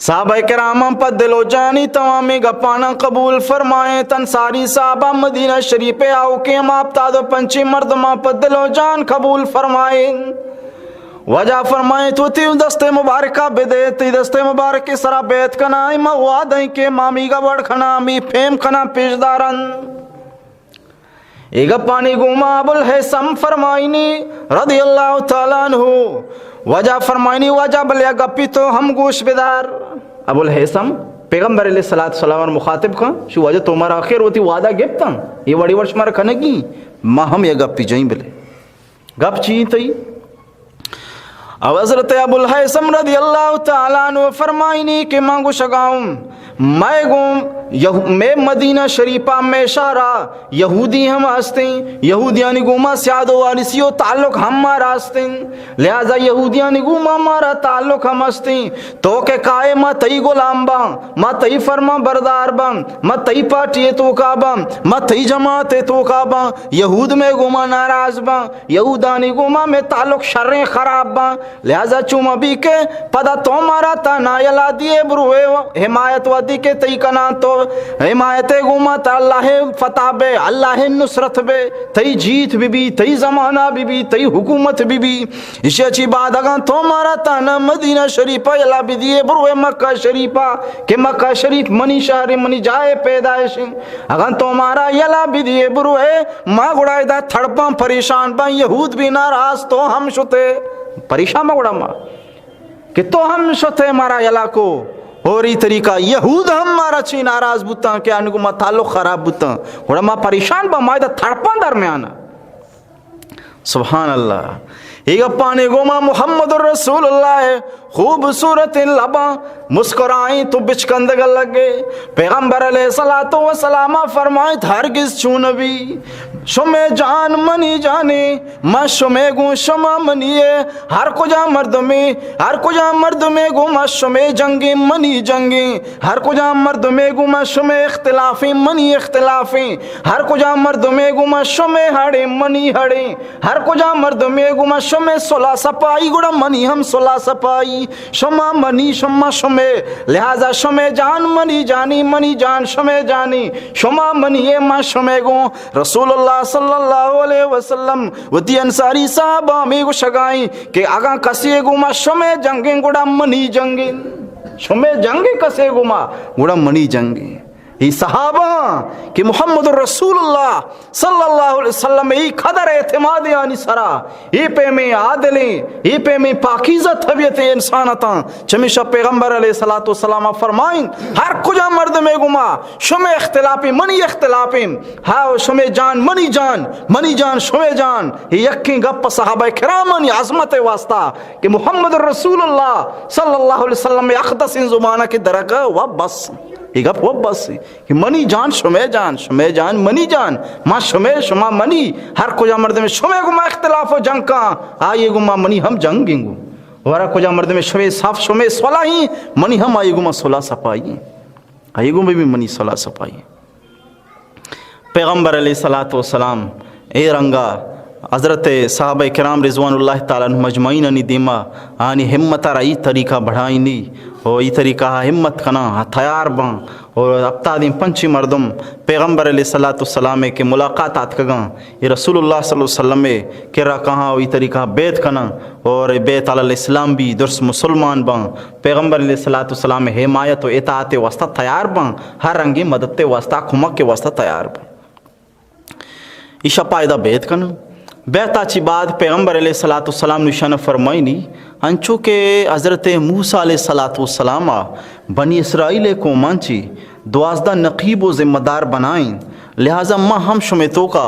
صحابہ کراماں پہ دل و جانی تمامیں گپاناں قبول فرمائیں۔ انصاری صحابہ مدینہ شریف ء آؤکیں ہما ہپتاد و پنچیں مردماں پہ دل و جان قبول فرمائیں۔ واجہ فرمائیں، تو تئی دست مبارکہ بدے، تئی دست مبارک سرا بیعت کناں، ما وعدہ ایں کہ ما میگا وڑ کناں، می پیم کناں، پیش دارن۔ اے گپانی گوما ابوالہیثم فرمائنی رضی اللہ تعالی عنہ، واجہ فرمائنی، واجہ بلے گپی تو ہم گوش بدار۔ ابوالہیثم پیغمبر علیہ الصلوۃ والسلام مخاطب کن، شو واجہ تو مارا آخر وتی وعدہ گپتاں، اے وڑی وڑ شمارا کنگی، ما ہم یہ گپی جائیں بلے۔ گپ چی تئی؟ او حضرت ابوالہیثم رضی اللہ تعالی عنہ فرمائنی کہ من گوشگاؤں، مئے گوں یہو-، مئے مدینہ شریفہ مئے شہرا یہودی ہم ہستیں، یہودیانی گوما سیاد و وارثی و تعلق ہم مارا ہستیں، لہذا یہودیانی گوما مارا تعلق ہم ہستیں۔ تو کہ کائے ما تئی غلام باں، ما تئی فرمان بردار باں، ما تئی پارٹی توکا باں، ما تئی جماعت توکا باں، یہود مئے گوما ناراض باں، یہودانی گوما مئے تعلق شریں خراب باں، لہذا چو مہ بی کہ پدا تو مارا تہنا یلا دیے بروے حمایت وھدی کہ تئی کناں تو حمایت گوما تا اللہ فتح بے، اللہ نصرت بے، تئی جیت بی بی، تئی زمانہ بی بی، تئی حکومت بی بی۔ ایشی چی بعد اگاں تو مارا تہنا مدینہ شریفہ یلا بدیے بروے مکہ شریفہ کہ مکہ شریف منی شہر، منی جائے پیدائش۔ اگاں تو مارا یلا بدیے بروے، ما گڑا ادا تڑپاں پریشان باں، یہود بھی ناراض، تو ہم شتے پریشان ما گڑا ما کہ تو ہم شتے مارا یلا کو۔ اور ای طریقہ یہود ہم مارا چی ناراض بوتاں کہ آنگو ما تعلق خراب بوتاں، گڑا ما پریشان باں، ما ادا تڑپاں درمیان۔ سبحان اللہ۔ اے گپانی گوما محمد رسول اللہ خوبصورت لباں مسکرائیں تو بچکندگ لگے۔ پیغمبر علیہ الصلوۃ والسلام فرمائیت، ہرگز چون نبی، شمے جان منی جانے، ما شمے گوں شما منی ہے۔ ہر کجا مردمے، ہر کجا مردمے گوں ما شمے جنگیں منی جنگیں۔ ہر کجا مردمے گوں ما شمے اختلافیں منی اختلافیں۔ ہر کجا مردمے گوں ما شمے ہڑیں منی ہڑیں۔ ہر کجا مردمے گوں ما شمے صلح سپائی، گڑا منی ہم صلح سپائی۔ شما منی، شما شمے، لہذا شمے جان منی جانی، منی جان شمے جانی، شما منی ہے، ما شمے گوں۔ رسول اللہ صلی اللہ علیہ وسلم وتی انصاری صحابہ ہمے گوشگائیں کہ اگاں کسے گوں ما شمے جنگیں گڑا منی جنگیں، شمے جنگیں کسے گوں ما گڑا منی جنگیں۔ اے صحابہ کہ محمد رسول اللہ صلی اللہ علیہ وسلم ای قدر اعتماد آنی سرا، ای پیمیں عادلیں، ای پیمیں پاکیزہ طبیعتیں انسان اتاں۔ چمیشا پیغمبر علیہ الصلوۃ والسلام فرمائیں، ہر کجا مردمے گوں ما شمے اختلافیں منی اختلافیں، ہا شمے جان منی جان، منی جان شمے جان۔ اے یکیں گپ صحابہ کرامانی عظمت واسطہ کہ محمد رسول اللہ صلی اللہ علیہ وسلم اقدسیں زبانہ کہ درگہ و بس۔ اے گپ و بس۔ کہ منی جان شمے جان، شمے جان منی جان، ما شمے شما منی، ہر کجا مردمے شمے گوں ما اختلاف و جنگ کاں، آئی گوں ما منی ہم جنگیں گوں۔ اور ہر کجا مردمے شمے صف شمے صلحیں، منی ہم آئی گوں ما صلح سپائی، آئی گوں بھی منی صلح سپائی۔ پیغمبر علیہ الصلوۃ والسلام اے رنگا حضرت صحابہ کرام رضوان اللہ تعالی عنہم اجمعین انی دیما آنی ہمت را ای طریقہ بڑھائینی و ای طریقہ ہمت کناں، تیار باں۔ و ہپتادیں پنچیں مردم پیغمبر علیہ الصلوۃ والسلام ء کہ ملاقات آتکگاں، اے رسول اللہ صلی اللہ علیہ وسلم ء کرا کہاں و ای طریقہ بیعت کناں اور بیعت علی الاسلام بی، درست مسلمان باں، پیغمبر علیہ الصلوۃ والسلام ء حمایت و اطاعت ء واسطہ تیار باں، ہر رنگیں مدد ء واسطہ، کمک ء واسطہ تیار باں۔ ایشا پائدہ بیعت کناں۔ بیعت ء چی بعد پیغمبر علیہ الصلوۃ والسلام نشان فرمائنی، انچو کہ حضرت موسی علیہ الصلوۃ والسلام ء بنی اسرائیل ء قومان چی دوازدہ نقیب و ذمہ دار بنائیں، لہذا ما ہم شمے توکا،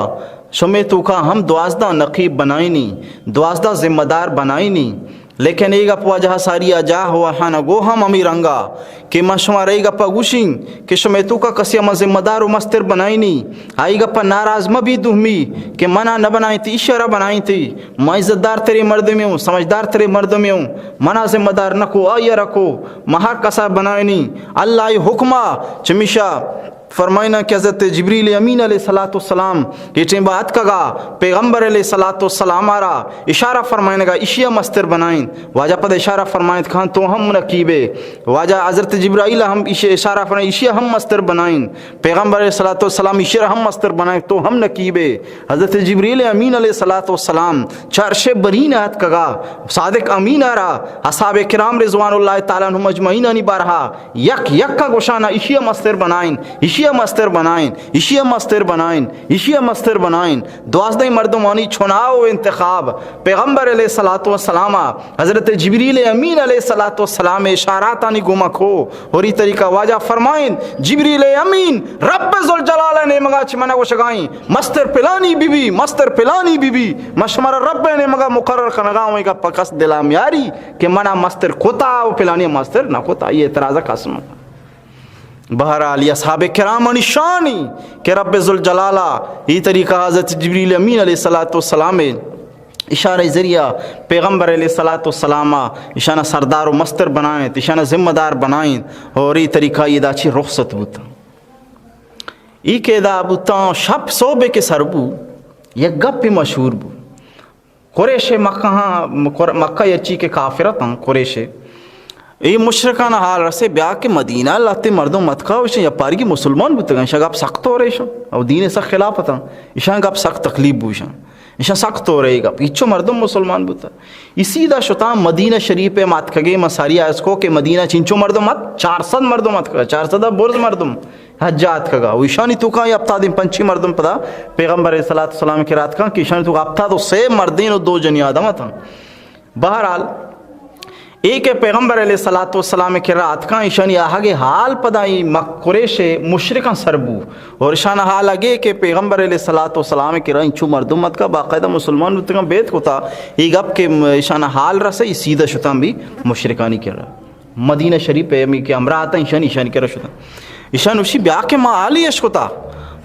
شمے توکا ہم دوازدہ نقیب بنائینی، دوازدہ ذمہ دار بنائینی۔ لیکن اے گپ واجہ ساری ءَ جاہ و ہانا گو ہم ہمے رنگا کہ من شمارا اے گپا گوشیں کہ شمے توکا کسے ءَ من ذمہ دار و مستر بنائینی، آئی گپا ناراض مہ بی دومی کہ منا نہ بنائینتی، ایشی ءَ را بنائینتی۔ من عزت دار ترے مردمے اوں، سمجھدار ترے مردمے اوں، منا ذمہ دار نہ کو، آئی ءَ را کو، من ہر کسا بنائینی۔ اللہ ءِ حکما چمیشا فرمائنا کہ حضرت جبریل امین علیہ الصلوۃ والسلام اے ٹیم با اتکگا، پیغمبر علیہ الصلوۃ والسلام ءَ را اشارہ فرمائنگا، اشیا مستر بنائیں۔ واجہ پد اشارہ فرمائیں کہاں تو ہم نقیبے۔ واجہ حضرت جبرائیل ہم اشی اشارہ فرمائیں، اشیا ہم مستر بنائیں۔ پیغمبر علیہ الصلوۃ والسلام اشیا ہم مستر بنائیں، تو ہم نقیبے۔ حضرت جبریل امین علیہ الصلوۃ والسلام چہ عرش برین اتکگا، صادق امین ءَ را اصحاب کرام رضوان اللہ تعالی عنہم اجمعینانی بارہا یک یک ءَ گوشانا، اشیا مستر بنائیں، اشیا مستر بنائیں، اشیا مستر بنائیں، اشیا مستر بنائیں۔ دوازدہ مردمانی چناؤ و انتخاب، پیغمبر علیہ الصلوۃ والسلام ءَ حضرت جبریل امین علیہ الصلوۃ والسلام اشاراتانی گوما کو۔ اور ای طریقہ واجہ فرمائیں، جبریل امین رب ذوالجلال ءِ نیمگا چہ منا گوشگائیں، مستر پلانی بی بی، مستر پلانی بی بی، من شمارا رب ءِ نیمگا مقرر کنگا اوں، اے گپ کس دلا میاری کہ منا مستر کتا و پلانی مستر نہ کتا، اے اعتراض کس مکن۔ بہرحال، اے اصحاب کرامانی شانی کہ رب ذوالجلال ءَ اے طریقہ حضرت جبریل امین علیہ الصلوۃ والسلام ءِ اشارہ ذریعہ پیغمبر علیہ الصلوۃ والسلام ءَ اشانا سردار و مستر بنائیں، اشانا ذمہ دار بنائیں، اور اے طریقہ ادا چی رخصت بوتا۔ ای کہ ادا بوتاں، شپ صوبے کہ سر بو، یک گپے مشہور بو۔ قریش مکہ ہاں، مکہ یچی کہ کافر اتاں، قریش، اے مشرکان حال رسے بیا کہ مدینہ لہتے مردم اتکا، اشاں یا پارگی مسلمان بوتگاں، اشاں گپ سخت ہو رہے، اشاں او دین سخت خلاف اتاں، اشاں گپ سخت تکلیف بو، اشاں اشاں سخت ہو رہے گپ، ہچو مردم مسلمان بوتا۔ ای سیدھا شتاں مدینہ شریف ءَ ماتکگے، من ساری آیس کو کہ مدینہ چنچو مردم ات، چار سد مردم اتکگا، چار سد برز مردم حجا اتکگا۔ و ایشانی توکا ہپتاد پنچی مردم پدا پیغمبر علیہ الصلوۃ والسلام کرا اتکاں کہ ایشانی توکا ہپتاد و سے مردین و دو جنی آدم اتاں۔ بہرحال، اے کہ پیغمبر علیہ الصلوۃ والسلام کرا اتکاں، ایشانی آہگ حال پدا ای مک-، قریش مشرکاں سر بو۔ اور اشان حال اگے کہ پیغمبر علیہ الصلوۃ والسلام کرا انچو مردم اتکا، باقاعدہ مسلمان بوتگاں، بیعت کتا، ای گپ کہ م-، اشان حال رسے، ای سیدھا شتاں بھی مشرکانی کرا۔ مدینہ شریف ءَ ہمے کہ ہمراہ اتاں، ایشانی، ایشانی کرا شتاں۔ ایشان وشی بیا کہ ما حالی اش کتا،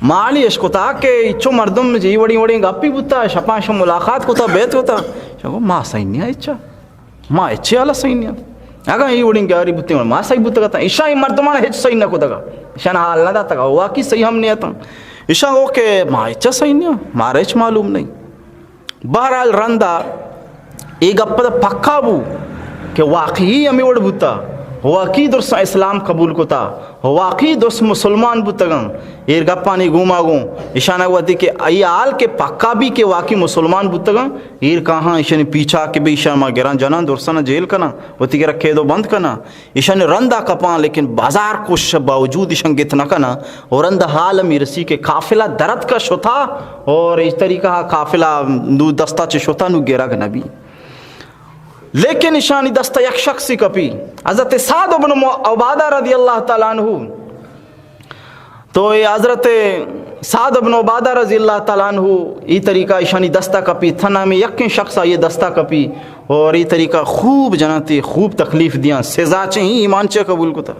ما حالی اش کتا کہ انچو مردم جی وڑیں وڑیں گپی بوتا، شپاں شو ملاقات کتا، بیعت کتا۔ شان گو ما سہی نیا اچا۔ ما ہچے حالا سہی نیا۔ اگاں اے وڑیں گاری بوتیں، ما سہی بوتگ اتاں۔ ایشاں اے مردمان ہچ سہی نہ کتگ۔ ایشان حال نہ داتگ۔ واقعی سہی ہم نہ اتاں۔ ایشاں گو کہ ما ہچ سہی نیا، مارا ہچ معلوم نہیں۔ بہرحال رندا اے گپ پدا پکا بو کہ واقعی ہمے وڑ بوتا۔ واقعی درساں اسلام قبول کتا۔ واقعی درست مسلمان بوتگاں۔ ایر گپانی گوما گوں ایشانا وتی کہ ای حال کہ پکا بی کہ واقعی مسلمان بوتگاں، ایر کاہاں ایشانی پیچھا کہ بی ایشان ما گراں جناں، درساں جیل کناں، وتی گرا قید و بند کناں، ایشانی رندا کپاں، لیکن ہزار کوشش باوجود ایشان گت نہ کناں۔ اور رندا حال ہمی رسی کہ قافلہ درت کا شتا اور اس طریقہ قافلہ نو دستا چہ شتا نو گرگ نبی۔ لیکن ایشانی دستا یک شخصی کپی، حضرت سعد بن مو-، عبادہ رضی اللہ تعالی عنہ۔ تو اے حضرت سعد بن عبادہ رضی اللہ تعالی عنہ ای طریقہ ایشانی دستا کپی، تھنا میں یکیں شخص آئی دستا کپی اور ای طریقہ خوب جناں تی، خوب تکلیف دیاں، سزا چہ ہی ایمان چہ قبول کتا،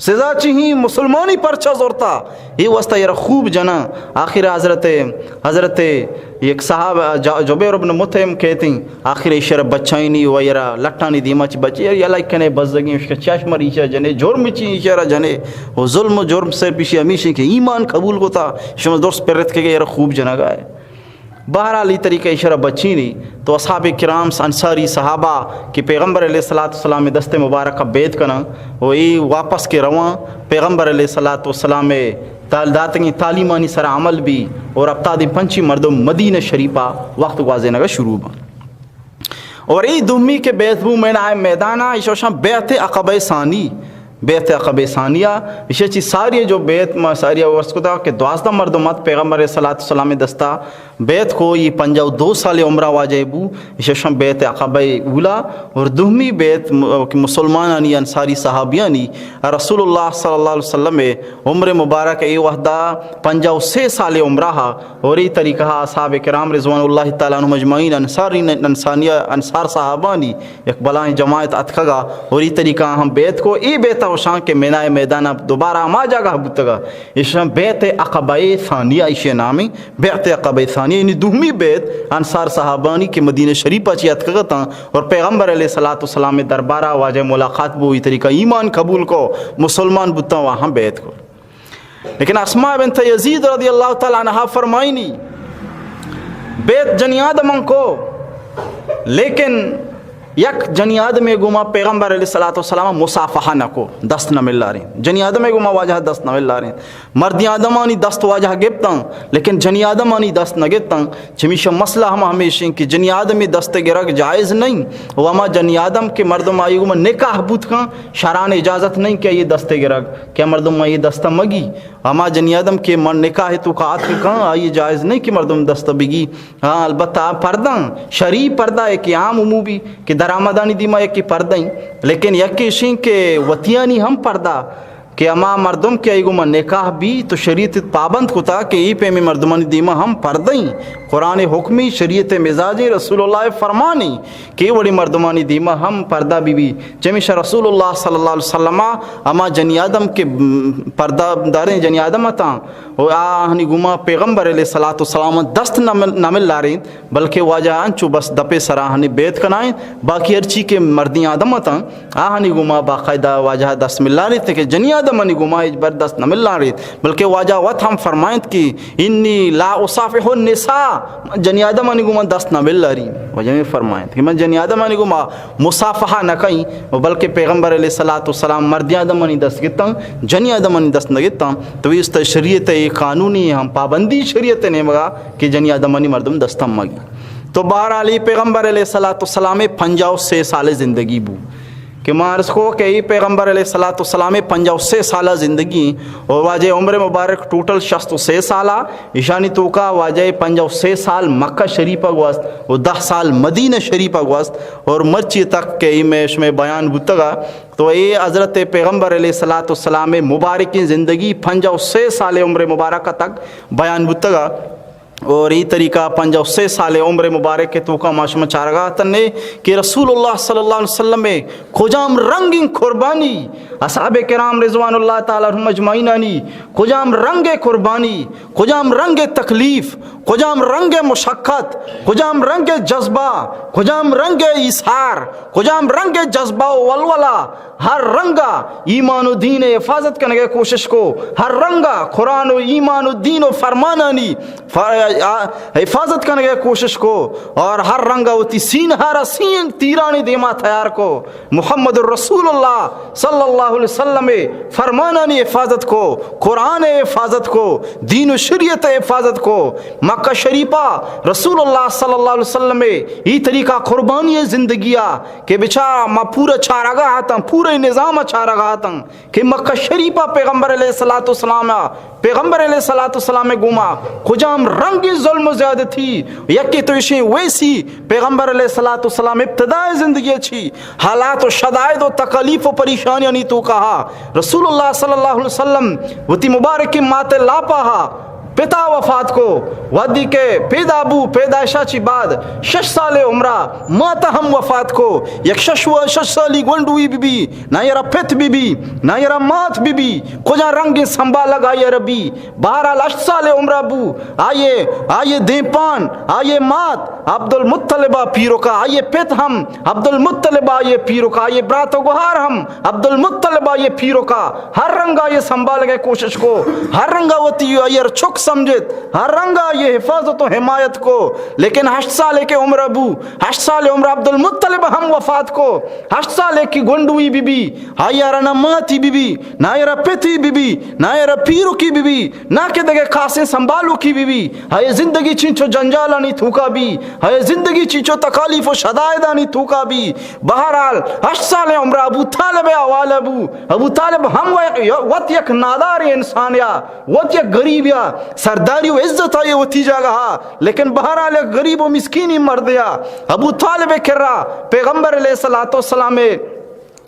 سزا چہ ہی مسلمانی پرچہ زورتا، اے واسطہ یرا خوب جناں۔ آخر حضرت، حضرت یک صحابہ ج-، جبیر ابن مطعم کہتیں، آخر ایشرا بچائینی و یرا لٹانی دیما چہ بچی، یرا یلا کنے بزگیں، اشکا چش مر ایشا جنے، جرم چی ایشرا جنے، و ظلم و جرم صرف ایشی ہمیشی کہ ایمان قبول کتا، شما درست پرت کے یرا خوب جنگا ہے۔ بہرحال ای طریقہ ایشرا بچینی، تو اصحاب کرام، انصاری صحابہ کہ پیغمبر علیہ الصلوۃ والسلام دست مبارک بیعت کناں و ای واپس کے رواں، پیغمبر علیہ الصلوۃ والسلام تعال داتگیں تعلیمانی سرا عمل بی اور ہپتاد پنچی مردم مدینہ شریفا وقت گوازینگا شروع با۔ اور ای دومی کہ بیعت بو مینا میدانا، ایشوشاں بیعت عقبہ ثانی، بیعت عقبہ ثانیہ، ایشی چی ساری جو بیعت ما ساری عرض کتا کہ دوازدہ مردم ات پیغمبر علیہ الصلوۃ والسلام دستا بیعت کو، یہ پنجاہ و دو سال عمرہ واجہ بو، ایشی شم بیعت عقبہ اولا اور دومی بیعت م-، کہ مسلمانانی انصاری صحابیانی رسول اللہ صلی اللہ علیہ وسلم عمر مبارک اے وحدہ پنجاہ و سے سال عمرہ، اور ای طریقہ اصحاب کرام رضوان اللہ تعالی عنہم اجمعین انصاری، انصاریہ، انصار صحابانی یک بلائیں جماعت اتکگا اور ای طریقہ ہم بیعت کو۔ ای بیعت وشان کہ مناء میدان دوبارہ ہما جاگہ بوتگا، ایشان بیعت عقبہ ثانیہ ایشی نامی، بیعت عقبہ ثانیہ یعنی دومی بیعت انصار صحابانی کہ مدینہ شریفہ چی اتکگتاں اور پیغمبر علیہ الصلوۃ والسلام دربارہ واجہ ملاقات بو، ای طریقہ ایمان قبول کو، مسلمان بوتاں، وہاں بیعت کو۔ لیکن اسماء بنت یزید رضی اللہ تعالی عنہا فرمائنی، بیعت جنی آدمن کو، لیکن یک جنی آدمے گوما پیغمبر علیہ الصلوۃ والسلام مصافحہ نہ کو، دست نہ ملاریں۔ جنی آدمے گوما واجہ دست نہ ملاریں۔ مردی آدمانی دست واجہ گپتاں، لیکن جنی آدمانی دست نہ گپتاں۔ چمیشا مسئلہ ہم ہمیش انت کہ جنی آدمی دست گرگ جائز نہیں، و ہما جنی آدم کہ مردم آئی گوما نکاح بوت کن، شران اجازت نہیں کہ آئی دست گرگ، کہ مردم آئی دست مگی۔ ہما جنی آدم کہ من نکاح تو کا آتک کن، آئی جائز نہیں کہ مردم دست بگی۔ ہاں، البتہ پردہ، شرعی پردہ ہے کہ عام عمومی کہ درآمدانی دیما یکی پردہ ہیں، لیکن یکی شین کہ وتیانی ہم پردہ کہ ہما مردم کہ آئی گوما نکاح بی تو شریعت پابند کتا کہ ای پیمیں مردمانی دیما ہم پردہ ہیں۔ قرآن حکمی، شریعت مزاجی، رسول اللہ فرمانی کہ وڑی مردمانی دیما ہم پردہ بی بی۔ چمیشا رسول اللہ صلی اللہ علیہ وسلم ہما جنی آدم کہ پردہ داریں جنی آدم اتاں و آہنی گوما پیغمبر علیہ الصلوۃ والسلام دست نہ مل-، نہ ملاریں، بلکہ واجہ انچو بس دپے سرا ہنی بیعت کنائیں، باقی ہرچی کہ مردیں آدم اتاں، آہانی گوما باقاعدہ واجہ دست ملاریں، کہ جنی آدمانی گوما ہچبر دست نہ ملاریں، بلکہ واجہ وت ہم فرمائیں کہ انی لا اصافح النساء، جنی آدمانی گوما دست نہ ملاری۔ واجہ میں فرمائیں کہ من جنی آدمانی گوما مصافحہ نہ کئیں، و بلکہ پیغمبر علیہ الصلوۃ والسلام مردیں آدمانی دست گتاں، جنی آدمانی دست نہ گتاں۔ تو اس طرح شریعت ای قانونی ہم پابندی شریعت نیمگا کہ جنی آدمانی مردم دستم مگی۔ تو بہرحال ای پیغمبر علیہ الصلوۃ والسلام پنجاہ و سے سال زندگی بو کہ ما عرض کو کہ ای پیغمبر علیہ الصلوۃ والسلام پنجاہ و سے سال زندگی اور واجہ عمر مبارک ٹوٹل شست و سے سال، ایشانی توکا واجہ پنجاہ و سے سال مکہ شریف گوست و دہ سال مدینہ شریف گوست اور مرچی تک کہ ای میں شمے بیان بوتگا تو اے حضرت پیغمبر علیہ الصلوۃ والسلام مبارکیں زندگی پنجاہ و سے سال عمر مبارک تک بیان بوتگا۔ اور ای طریقہ پنجاہ و سے سال عمر مبارک کے توکا ما شما چارگا تنے کہ رسول اللہ صلی اللہ علیہ وسلم کجام رنگ قربانی اصحاب کرام رضوان اللہ تعالی عنہم اجمعینانی کجام رنگ قربانی، کجام رنگ تکلیف، کجام رنگ مشقت، کجام رنگ جذبہ، کجام رنگ ایثار، کجام رنگ جذبہ و ولولہ، ہر رنگا ایمان و دین حفاظت کنگے کوشش کو، ہر رنگا قرآن و ایمان و دین و فرمانانی ف-، آ، حفاظت کنگے کوشش کو اور ہر رنگا وتی سینہ را سین تیرانی دیما تیار کو۔ محمد رسول اللہ صلی اللہ علیہ وسلم فرمانانی حفاظت کو، قرآن حفاظت کو، دین و شریعت حفاظت کو۔ مکہ شریفہ رسول اللہ صلی اللہ علیہ وسلم ای طریقہ قربانی زندگیا کہ بچار ما پورا چارگا ہاتاں، پورے نظام چارگا ہاتاں کہ مکہ شریفہ پیغمبر علیہ الصلوۃ والسلام، پیغمبر علیہ الصلوۃ والسلام گوما کجام رنگ ظلم و زیادتی، یکی تو اشیں ویسی پیغمبر علیہ الصلوۃ والسلام ابتداء زندگی چی حالات و شدائد و تکالیف و پریشانیانی توکا ہا رسول اللہ صلی اللہ علیہ وسلم وتی مبارک مات لاپا ہا پتا وفات کو، وہدی کہ پیدا بو، پیدائشا چی بعد شش سال عمرہ ماتا ہم وفات کو، یک شش و شش سالی گونڈوی بی بی، نہ یرا پت بی بی، نہ یرا مات بی بی، کجا رنگ سنبھالگ آئی ربی، بہرحال ہشت سال عمرہ بو، آئیے، آئیے دیمپان، آئیے مات عبدالمطلبہ پیرکا، آئیے پت ہم عبدالمطلبہ آئیے پیرکا، آئیے برات و گہار ہم عبدالمطلبہ آئیے پیرکا، ہر رنگا آئیے سنبھالگے کوشش کو، ہر رنگا وتی آئیے چک سمجھت، ہر رنگا آئی حفاظت و حمایت کو، لیکن ہشت سالے کہ عمر بو، ہشت سال عمر عبدالمطلب ہم وفات کو، ہشت سالے کی گونڈوی بی بی، آئی را نہ ماتی بی بی، نہ آئی را پتی بی بی، نہ آئی را پیرکی بی بی، نہ کہ دگہ خاصیں سنبھالوکی بی بی، آئی زندگی چنچو جنجالانی توکا بی، آئی زندگی چنچو تکالیف و شدائدانی توکا بی۔ بہرحال، ہشت سال عمر ابو طالب حوالہ بو، ابو طالب ہم و-، وت یک نادار انسان یا وت یک غریب یا سرداری و عزت آئی وتی جاگہ، لیکن بہرحال یک غریب و مسکینی مرد یا ابو طالب کرا پیغمبر علیہ الصلوۃ والسلام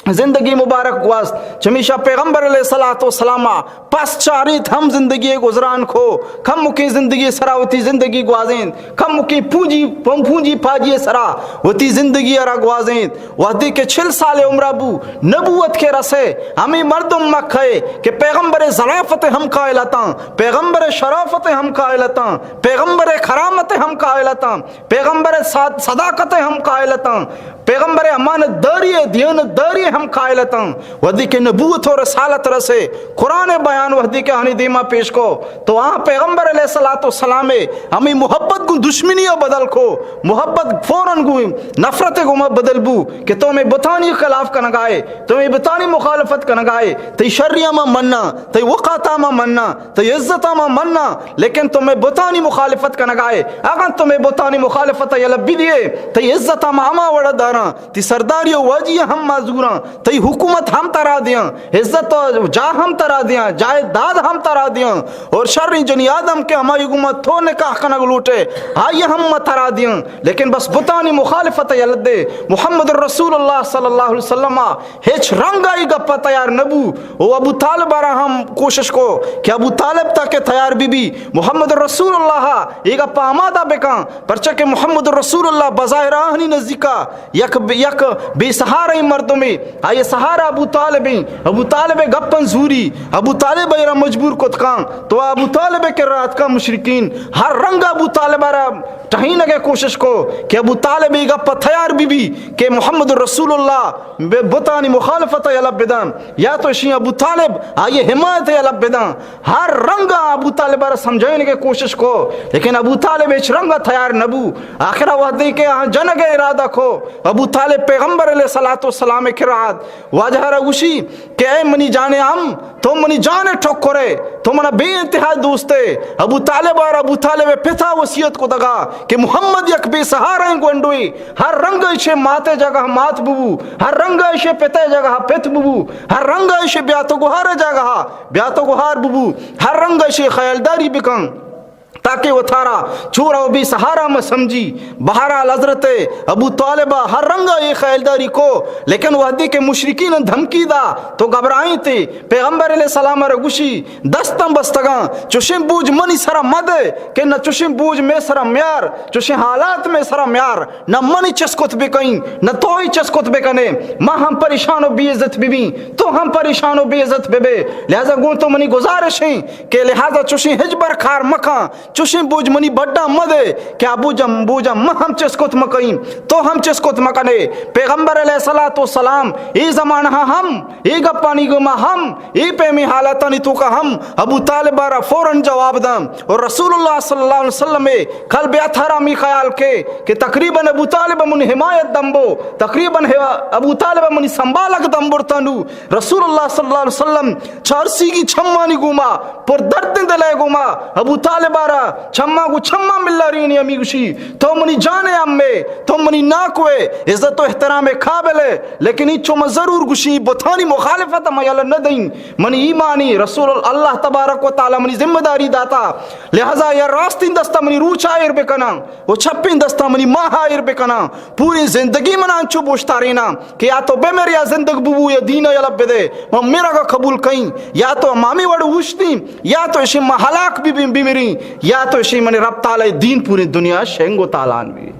زندگی مبارک گواست۔ چمیشا پیغمبر علیہ الصلوۃ والسلام پس چاریت ہم زندگی گزران کو، کمکیں زندگی سرا وتی زندگی گوازینت، کمکیں پونجی، پونجی پاجی سرا وتی زندگی را گوازینت۔ وہدے کہ چل سال عمرہ بو، نبوت کہ رسے، ہمے مردم مکہ کہ پیغمبر ظرافت ہم قائل اتاں، پیغمبر شرافت ہم قائل اتاں، پیغمبر کرامت ہم قائل اتاں، پیغمبر صد-، صداقت ہم قائل اتاں، پیغمبر امانت داری، دیانت داری ہم قائل اتاں۔ وہدے کہ نبوت و رسالت رسے، قرآن بیان وہدے کہ آنی دیما پیش کو، تو آ پیغمبر علیہ الصلوۃ والسلام ہمے محبت گوں دشمنی بدل کو، محبت فوراً گوں نفرت گوما بدل بو کہ تو ہمے بتانی خلاف کنگائے، تو ہمے بتانی مخالفت کنگائے، تئی شریاں ما مننا، تئی وقاتا ما مننا، تئی عزتا ما مننا، لیکن تو ہمے بتانی مخالفت کنگائے۔ اگاں تو ہمے بتانی مخالفت یلہ بدیے، تئی عزتا ما ہما وڑا داراں، تئی سرداری و واجی ہم ما زوراں، تئی حکومت ہم ترا دیاں، عزت و جاہ ہم ترا دیاں، جائیداد ہم ترا دیاں، اور شریں جنی آدم کہ ہمائی گوما تو نکاح کنگ لوٹے، آئی ہم ما ترا دیاں، لیکن بس بتانی مخالفت یلہ دے۔ محمد رسول اللہ صلی اللہ علیہ وسلم ہچ رنگ آئی گپا تیار نبو۔ او ابو طالب را ہم کوشش کو کہ ابو طالب تاکہ تیار بی بی، محمد رسول اللہ اے گپا آمادہ بکن، پرچہ کہ محمد رسول اللہ بظاہر آہنی نزدیکا یک، یک بے سہاریں مردمے، آئی سہارا ابو طالبیں، ابو طالب گپن زوری، ابو طالب را مجبور کت کن، تو ابو طالب کرا اتکا مشرکین ہر رنگ ابو طالب را ٹہینگ ء کوشش کو کہ ابو طالب اے گپ ء تیار بہ بی کہ محمد رسول اللہ بے بتانی مخالفت ء یلہ بدان یا تو اشی ابو طالب آئی حمایت ء یلہ بدان۔ ہر رنگ ء ابو طالب ء سمجھائینگ ء کوشش کو، لیکن ابو طالب ہچ رنگ ء تیار نہ بو۔ آخر ء وہدے کہ آ جنگ ء ارادہ کو، ابو طالب پیغمبر علیہ الصلوۃ والسلام ء کرا آت، واجہ را گوشی کہ اے منی جان ء ہم، تو منی جان ء ٹکر ئے، تو منا بے انتہا دوست ئے۔ ابو طالب ء را ابو طالب ء پت ء وصیت کتگ ء کہ محمد یک بے سہارائیں گونڈوے، ہر رنگ ء ایشی مات ء جاگہ ء مات ببو، ہر رنگ ء ایشی پت ء جاگہ ء پت ببو، ہر رنگ ء ایشی بیات ء گہار ء جاگہ ء بیات ء گہار ببو، ہر رنگ ء ایشی خیالداری بکن۔ تاکہ وتارا چورا و بے سہارا مہ سمجھی۔ بہرحال حضرت ابو طالبا ہر رنگا اے خیالداری کو، لیکن وہدے کہ مشرکین دھمکی دا تو گھبرائیں تے، پیغمبر علیہ السلام را گوشی، دستاں بستگاں، چوشیں بوجھ منی سرا مدے کہ نہ چوشیں بوجھ مے سرا میار، چوشیں حالات مے سرا میار، نہ منی چست کت بکئیں، نہ توئی چست کت بکنے، ما ہم پریشان و بے عزت ببیں، تو ہم پریشان و بے عزت ببے۔ لہذا گوں تو منی گزارش ہیں کہ لہذا چوشیں ہچبر کار مکاں، چوشیں بوجھ منی بڈا مدے کہ آ بوجھ، بوجھ من ہم چست کت مکئیں، تو ہم چست کت مکنے۔ پیغمبر علیہ الصلوۃ والسلام اے زمانہ ہم، اے گپانی گوما ہم، اے پیمیں حالتانی توکا ہم ابو طالب را فوراً جواب داں۔ اور رسول اللہ صلی اللہ علیہ وسلم اے کل بے اتھارا می خیال کے کہ تقریباً ابو طالب منی حمایت دمبو، تقریباً ابو طالب منی سنبھالگ دمبرتانو۔ رسول اللہ صلی اللہ علیہ وسلم چارسیگی چمانی گوما، پر دردیں دلے گوما، ابو طالب آرا چما گو چما ملارینی ہمی گوشی، تو منی جان امے، تو منی ناکوے، عزت و احترام قابل ہے، لیکن ای چو من ضرور گوشی، بتانی مخالفت ما یلہ نہ دئیں۔ منی ایمانی رسول اللہ تبارک و تعالی منی ذمہ داری داتا، لہذا یا راستین دستا منی روچ آئر بکناں و چپین دستا منی ماہ آئر بکناں۔ پوری زندگی من انچو بوشتارینا کہ یا تو بمر یا زندگ ببو یا دین یلہ بدے، من مرگ قبول کئیں، یا تو مامی وڑ اوشتیں، یا تو اشی ما ہلاک ببیں بمریں، یا تو اشی منی رب تعالی دین پوری دنیا شنگ و تالان بی۔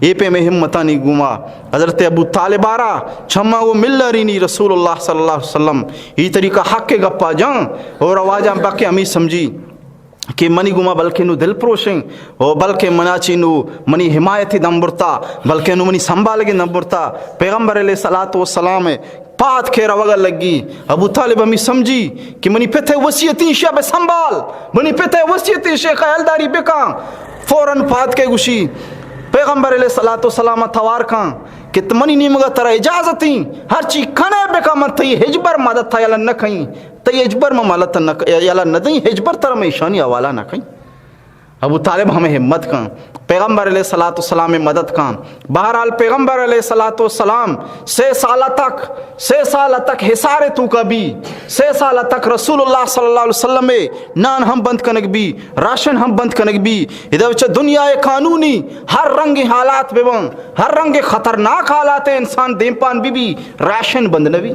اے پیمیں ہمتانی گوما حضرت ابو طالب آرا چما و ملرینی رسول اللہ صلی اللہ علیہ وسلم ای طریقہ حق گپا جان اور واجہ بکے ہمی سمجھی۔ کہ منی گوما بلکہ نو دل پروشیں، او بلکہ منا چی نو منی حمایتی دم برتا، بلکہ نو منی سنبھالگیں دم برتا۔ پیغمبر علیہ الصلوۃ والسلام پاتکے روگا لگی۔ ابو طالب ہمی سمجھی کہ منی پت ءِ وصیت ایں، شے بہ سنبھال، منی پت ءِ وصیت ایں، شے خیالداری بکاں۔ فوراً پاتکے گوشی، پیغمبر علیہ الصلوۃ والسلام توار کاں کہ منی نیمگا ترا اجازت ایں، ہرچی کنے بکاں، من تئی ہچبر مدد تا یلہ نہ کئیں، تئی ہچبر من مدد تا نہ ک-، یلہ نہ دئیں، ہچبر ترا من ایشانی حوالہ نہ کئیں۔ ابو طالب ہمے ہمت کن، پیغمبر علیہ الصلوۃ والسلام ءِ مدد کن۔ بہرحال پیغمبر علیہ الصلوۃ والسلام سے سال تک، سے سال تک حصار توکا بی، سے سال تک رسول اللہ صلی اللہ علیہ وسلم ءِ نان ہم بند کنگ بی، راشن ہم بند کنگ بی۔ ادا چہ دنیا ءِ قانونی ہر رنگ حالات بہ بن، ہر رنگ خطرناک حالات انسان دیمپان بی بی، راشن بند نہ بی۔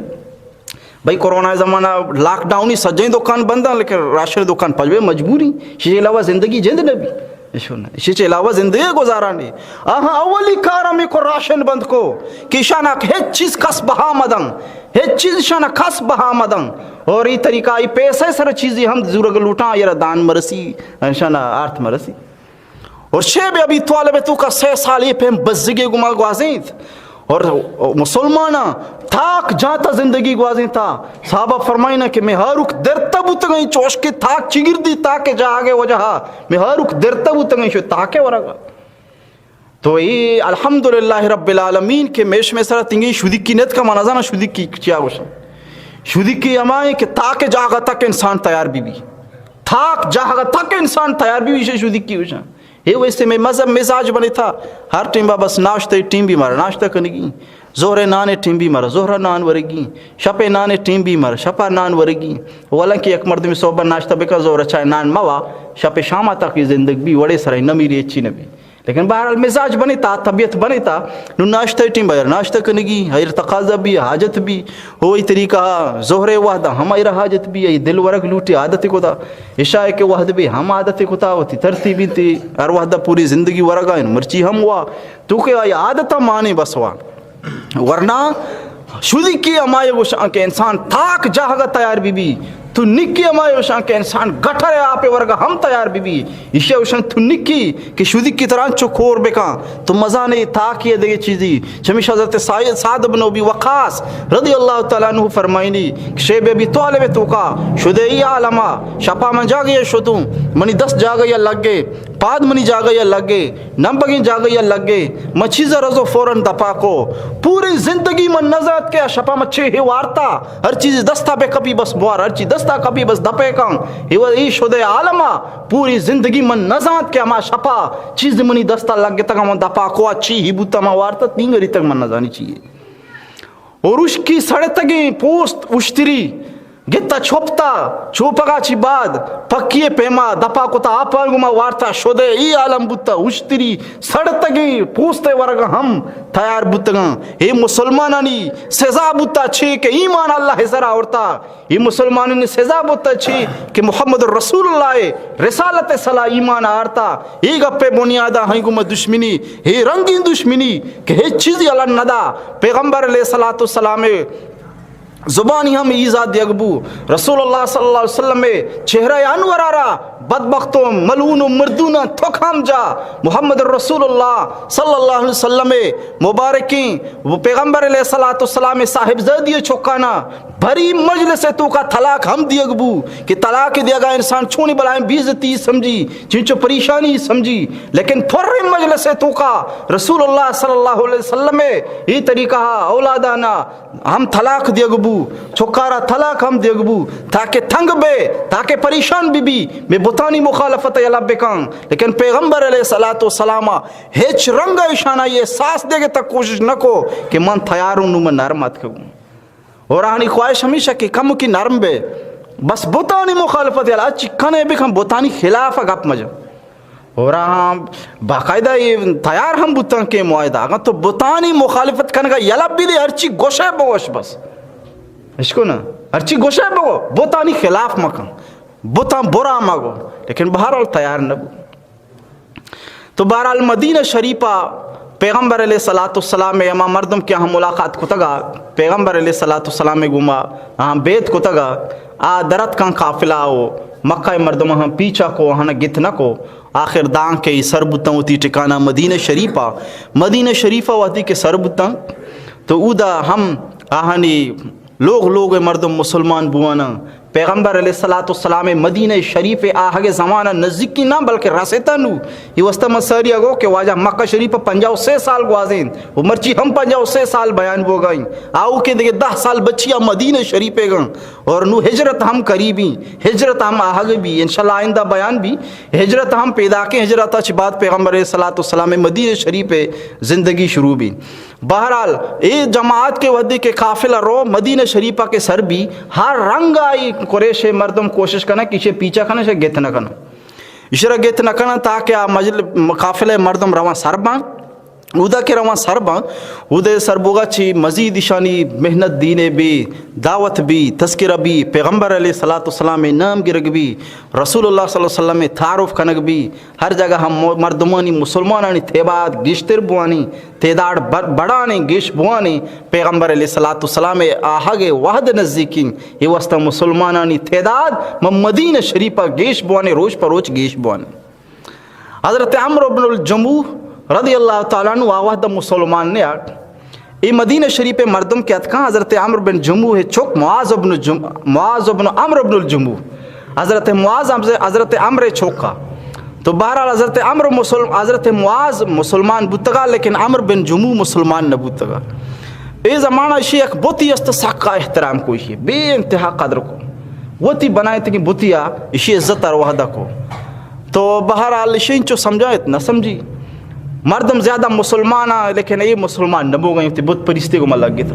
بھئی، کرونا زمانہ، لاک ڈاؤن ای، سجیں دکان بند ہیں، لیکن راشن دکان پچ بے مجبوری، شی علاوہ زندگی جند نہ بی۔ ایشو نہ، شی چے علاوہ زندگی گزارا نہیں۔ آہاں اولی کار ہمیں کو راشن بند کو، کہ شانا ہچ چیز کس بہا مدن، ہچ چیز شانا کس بہا مدن۔ اور ای طریقہ، ای پیسے سر چیزی ہم زورگ لوٹاں، یہ دان مرسی، شانا آرت مرسی۔ اور شیب ابی طالب توکا سے سال یہ پیم بزگے گما گوازینت۔ اور مسلماناں تاک جاتا زندگی گوازینتا۔ صحابہ فرمائنا کہ میں ہاروک درتا بوتگیں، چوش کہ تاک چگردی تاک جاگے وجہا، میں ہاروک درتا بوتگیں شو تاکے ورگا۔ تو اے الحمدللہ رب العالمین کہ میش میں سرا تنگی شدیکی نت کا، من نزانا شدیکی چیا گوشن۔ شدیکی ہمائیں کہ تاک جاگہ تک انسان تیار بی بی۔ تاک جاگہ تک انسان تیار بی بی، شے شدیکی گوشن۔ اے ویسے میں مذہب مزاج بنے تھا، ہر ٹیم با بس ناشتہ ٹیم بی مارا ناشتہ کنگی، ظہر نان ٹیم بی مارا ظہر نان ورگی، شپ نان ٹیم بی مارا شپ نان ورگی۔ ولن کہ یک مردمی صبح ناشتہ بکا، ظہر چائے نان موا، شپ شام تک زندگ بی، وڑے سرے نمیری اچی نبی۔ لیکن بہرحال مزاج بنے تا، طبیعت بنے تا، نو ناشتہ ٹیم بیر ناشتہ کنگی، ہیر تقاضا بی، حاجت بی، ہوئی طریقہ ظہر وحدہ ہم ایرا حاجت بی، ای دل ورگ لوٹی عادت کتا، عشاء کے وحد بی ہم عادت کتا، وتی ترتیبی تی ہر وحدہ پوری زندگی ورگا ان مرچی ہم وا، تو کہ آئی عادت مانے بس وا۔ ورنہ شدیکی ہمائی گوشاں کہ انسان تاک جاہگا تیار بی بی، تو نکی ہمائی گوشاں کہ انسان گٹر آپ ورگا ہم تیار بی بی۔ ایشی گوشاں تو نکی کہ شدیکی تران چو کور بکاں، تو مزانے تاکی دگے چیزی۔ چمیش حضرت سعید، سعد بن ابی وقاص رضی اللہ تعالی عنہ فرمائنی کہ شیب ابی طالب توکا شدے ای عالما، شپا من جاگے شتوں، منی دست جاگے لگے، پاد منی جاگہ یا لگے، نمبگیں جاگہ یا لگے، من چیز رزو فوراً دپا کو۔ پوری زندگی من نزانت کہ شپا من چے ہے وارتا، ہر چیز دستا بہ کپی بس بوار، ہر چیز دستا کپی بس دپے کن۔ اے و-، اے شدے عالما پوری زندگی من نزانت کہ ہما شپا چیز منی دستا لگتگ، من دپا کو، چی ہی بوتا ما وارتا، تینگری تک من نزانی چی ہے۔ اور اشکی سڑتگیں پوست اشتری گتا چوپتا، چوپگا چی بعد پکی پیما دپا کتا، آپا گما وارتا، شدے ای عالم بوتا، اشتری سڑتگیں پوست ورگا ہم تیار بوتگاں۔ اے مسلمانانی سزا بوتا چے کہ ایمان اللہ سرا آورتا، اے مسلمانانی سزا بوتا چے کہ محمد رسول اللہ رسالت سلا ایمان آرتا۔ اے گپے بنیادا ہنگو ما دشمنی، اے رنگیں دشمنی کہ ہچ چیزی الان ندا۔ پیغمبر علیہ الصلوۃ والسلام زبانی ہم ایزا دیگ بو۔ رسول اللہ صلی اللہ علیہ وسلم ءِ چہرہ انورا را بدبخت و ملعون و مردوناں تھک ہم جا۔ محمد رسول اللہ صلی اللہ علیہ وسلم ءِ مبارکیں و پیغمبر علیہ الصلوۃ والسلام ءِ صاحبزادی ءِ چکانا بری مجلس ءِ توکا طلاق ہم دیگ بو کہ طلاق دیگا انسان چونی بلائیں بے عزتی سمجھی، چنچو پریشانی سمجھی، لیکن پریں مجلس ءِ توکا رسول اللہ صلی اللہ علیہ وسلم ءِ اے طریقہ اولادانا ہم طلاق دیگ بو، چکارا طلاق ہم دیگ بو، تاکہ تنگ بے، تاکہ پریشان بی بی، بے بتانی مخالفت یلا بکن۔ لیکن پیغمبر علیہ الصلوۃ والسلام ہچ رنگ ایشانا یہ احساس دیگ تک کوشش نہ کو کہ من تیار ہوں، نو من نرم اتکگوں۔ اور آنی خواہش ہمیشہ کہ کم کی نرم بے، بس بتانی مخالفت یلا اچی کنے بکن، بتانی خلاف گپ مجن۔ اور ہاں، باقاعدہ یہ تیار ہم بوتاں کہ معاہدہ، اگر تو بتانی مخالفت کنگا یلا بھی دے، ہرچی گوشے بگوش بس۔ اشکو نا، ہرچی گوشے بگو، بتانی خلاف مکن، بتان برا مگو، لیکن بہرحال تیار نہ بو۔ تو بہرحال مدینہ شریفہ پیغمبر علیہ الصلوۃ والسلام ءِ ہما مردم کہ ہم ملاقات کتگا، پیغمبر علیہ الصلوۃ والسلام ءِ گوما ہم بیعت کتگا، آ درت کن قافلہ و مکہ ءِ مردماں ہم پیچھا کو، آہاں گت نہ کو۔ آخر دانکہ سر بوتاں وتی ٹکانہ مدینہ شریف ءَ۔ مدینہ شریف ءَ وہدے کہ سر بوتاں تو اودا ہم آہانی لوگ لوگ ءِ مردم مسلمان بواناں۔ پیغمبر علیہ الصلوۃ والسلام ءِ مدینہ شریف ءِ آہگ ءِ زمانہ نزیکی نہ بلکہ رسیتا نو۔ اے واسطہ من ساری ءَ گو کہ واجہ مکہ شریف ءَ پنجاہ و سے سال گوازینت و مرچی ہم پنجاہ و سے سال بیان بوگا ایں۔ آؤکیں دگہ دہ سال بچی ءَ مدینہ شریف ءَ گاں اور نو ہجرت ہم قریبی، ہجرت ہم آہگ بی، انشاءاللہ آئندہ بیان بی۔ ہجرت ہم پیداکیں، ہجرت ءَ چہ بعد پیغمبر علیہ الصلوۃ والسلام ءِ مدینہ شریف ءَ زندگی شروع بی۔ بہرحال، اے جماعت کہ وہدے کہ قافلہ رو مدینہ شریف ءَ کہ سر بی، ہر رنگ ءَ اے قریش ءِ مردم کوشش کناں کہ ایشی پیچھا کناں، ایشی گت نہ کناں۔ ایشرا گت نہ کناں تاکہ آ مجل-، قافلہ ءِ مردم رواں سر باں۔ اودا کہ رواں سر باں، اودے سر بوگا چی مزید ایشانی محنت دینے بی، دعوت بی، تذکرہ بی، پیغمبر علیہ الصلوۃ والسلام ءِ نام گرگ بی، رسول اللہ صلی اللہ علیہ وسلم ءِ تعارف کنگ بی، ہر جگہ ہم مو-، مردمانی، مسلمانانی تعداد گیشتر بوانی، تعداد بر-، بڑانی، گیش بوانی۔ پیغمبر علیہ الصلوۃ والسلام ءِ آہگ ءِ وہد نزیکیں، اے واسطہ مسلمانانی تعداد ماں مدینہ شریف ءَ گیش بوانی، روچ پہ روچ گیش بوانی۔ حضرت عمرو بن الجموح رضی اللہ تعالیٰ عنہ آ وہد مسلمان نے آ۔ اے مدینہ شریف ءِ مردم کہ اتکاں، حضرت عمرو بن جموح ءِ چک معاذ بن جم-، معاذ بن عمرو بن الجموح، حضرت معاذ، حضرت عمرو ءِ چک آ۔ تو بہرحال حضرت عمرو مسلم-، حضرت معاذ مسلمان بوتگا، لیکن عمرو بن جموح مسلمان نہ بوتگا۔ اے زمانہ اشی یک بتی است، سکا احترام کو، اشی بے انتہا قدر کو، وتی بنائتگیں بتی ءَ اشی عزت ءَ وہدا کو۔ تو بہرحال اشی انچو سمجھایت نہ سمجھی۔ مردم زیادہ مسلمان آں، لیکن اے مسلمان نہ بوگا ایں، وتی بت پرستی گوما لگت۔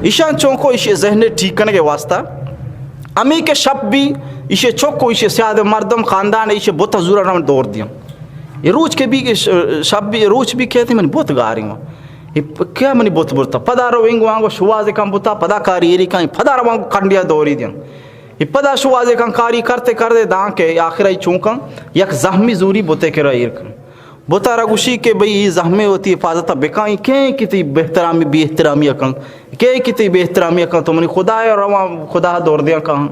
ایشاں چونکو ایشی ذہن ٹھیک کنگ ءِ واسطہ ہمے کہ شپ بی، ایشی چک و ایشی سیاد مردم خاندان ایشی بت زورا رواں دور دیاں۔ اے روچ کہ بی کہ ش-، شپ بی، روچ بی کہتے منی بت گاریں۔ اے پ-، کیا منی بت برتا؟ پدا رو انگو آنگو شوازے کن بتا، پدا کاری ایری کن، پدا رواں کنڈیا دوری دیاں۔ اے پدا شوازے کن کاری کرتے کرتے داں کہ آخر ای چونکاں یک زہمی زوری بتے کرا ایر کن۔ بتا را گوشی کہ بھئی، اے زہمے وتی حفاظت بکن، اے کئے کہ تئی بے احترامی، بے احترامی کن، کئے کہ تئی بے احترامی کن، تو منی خدا ہے، رواں خدا دور دیاں کن۔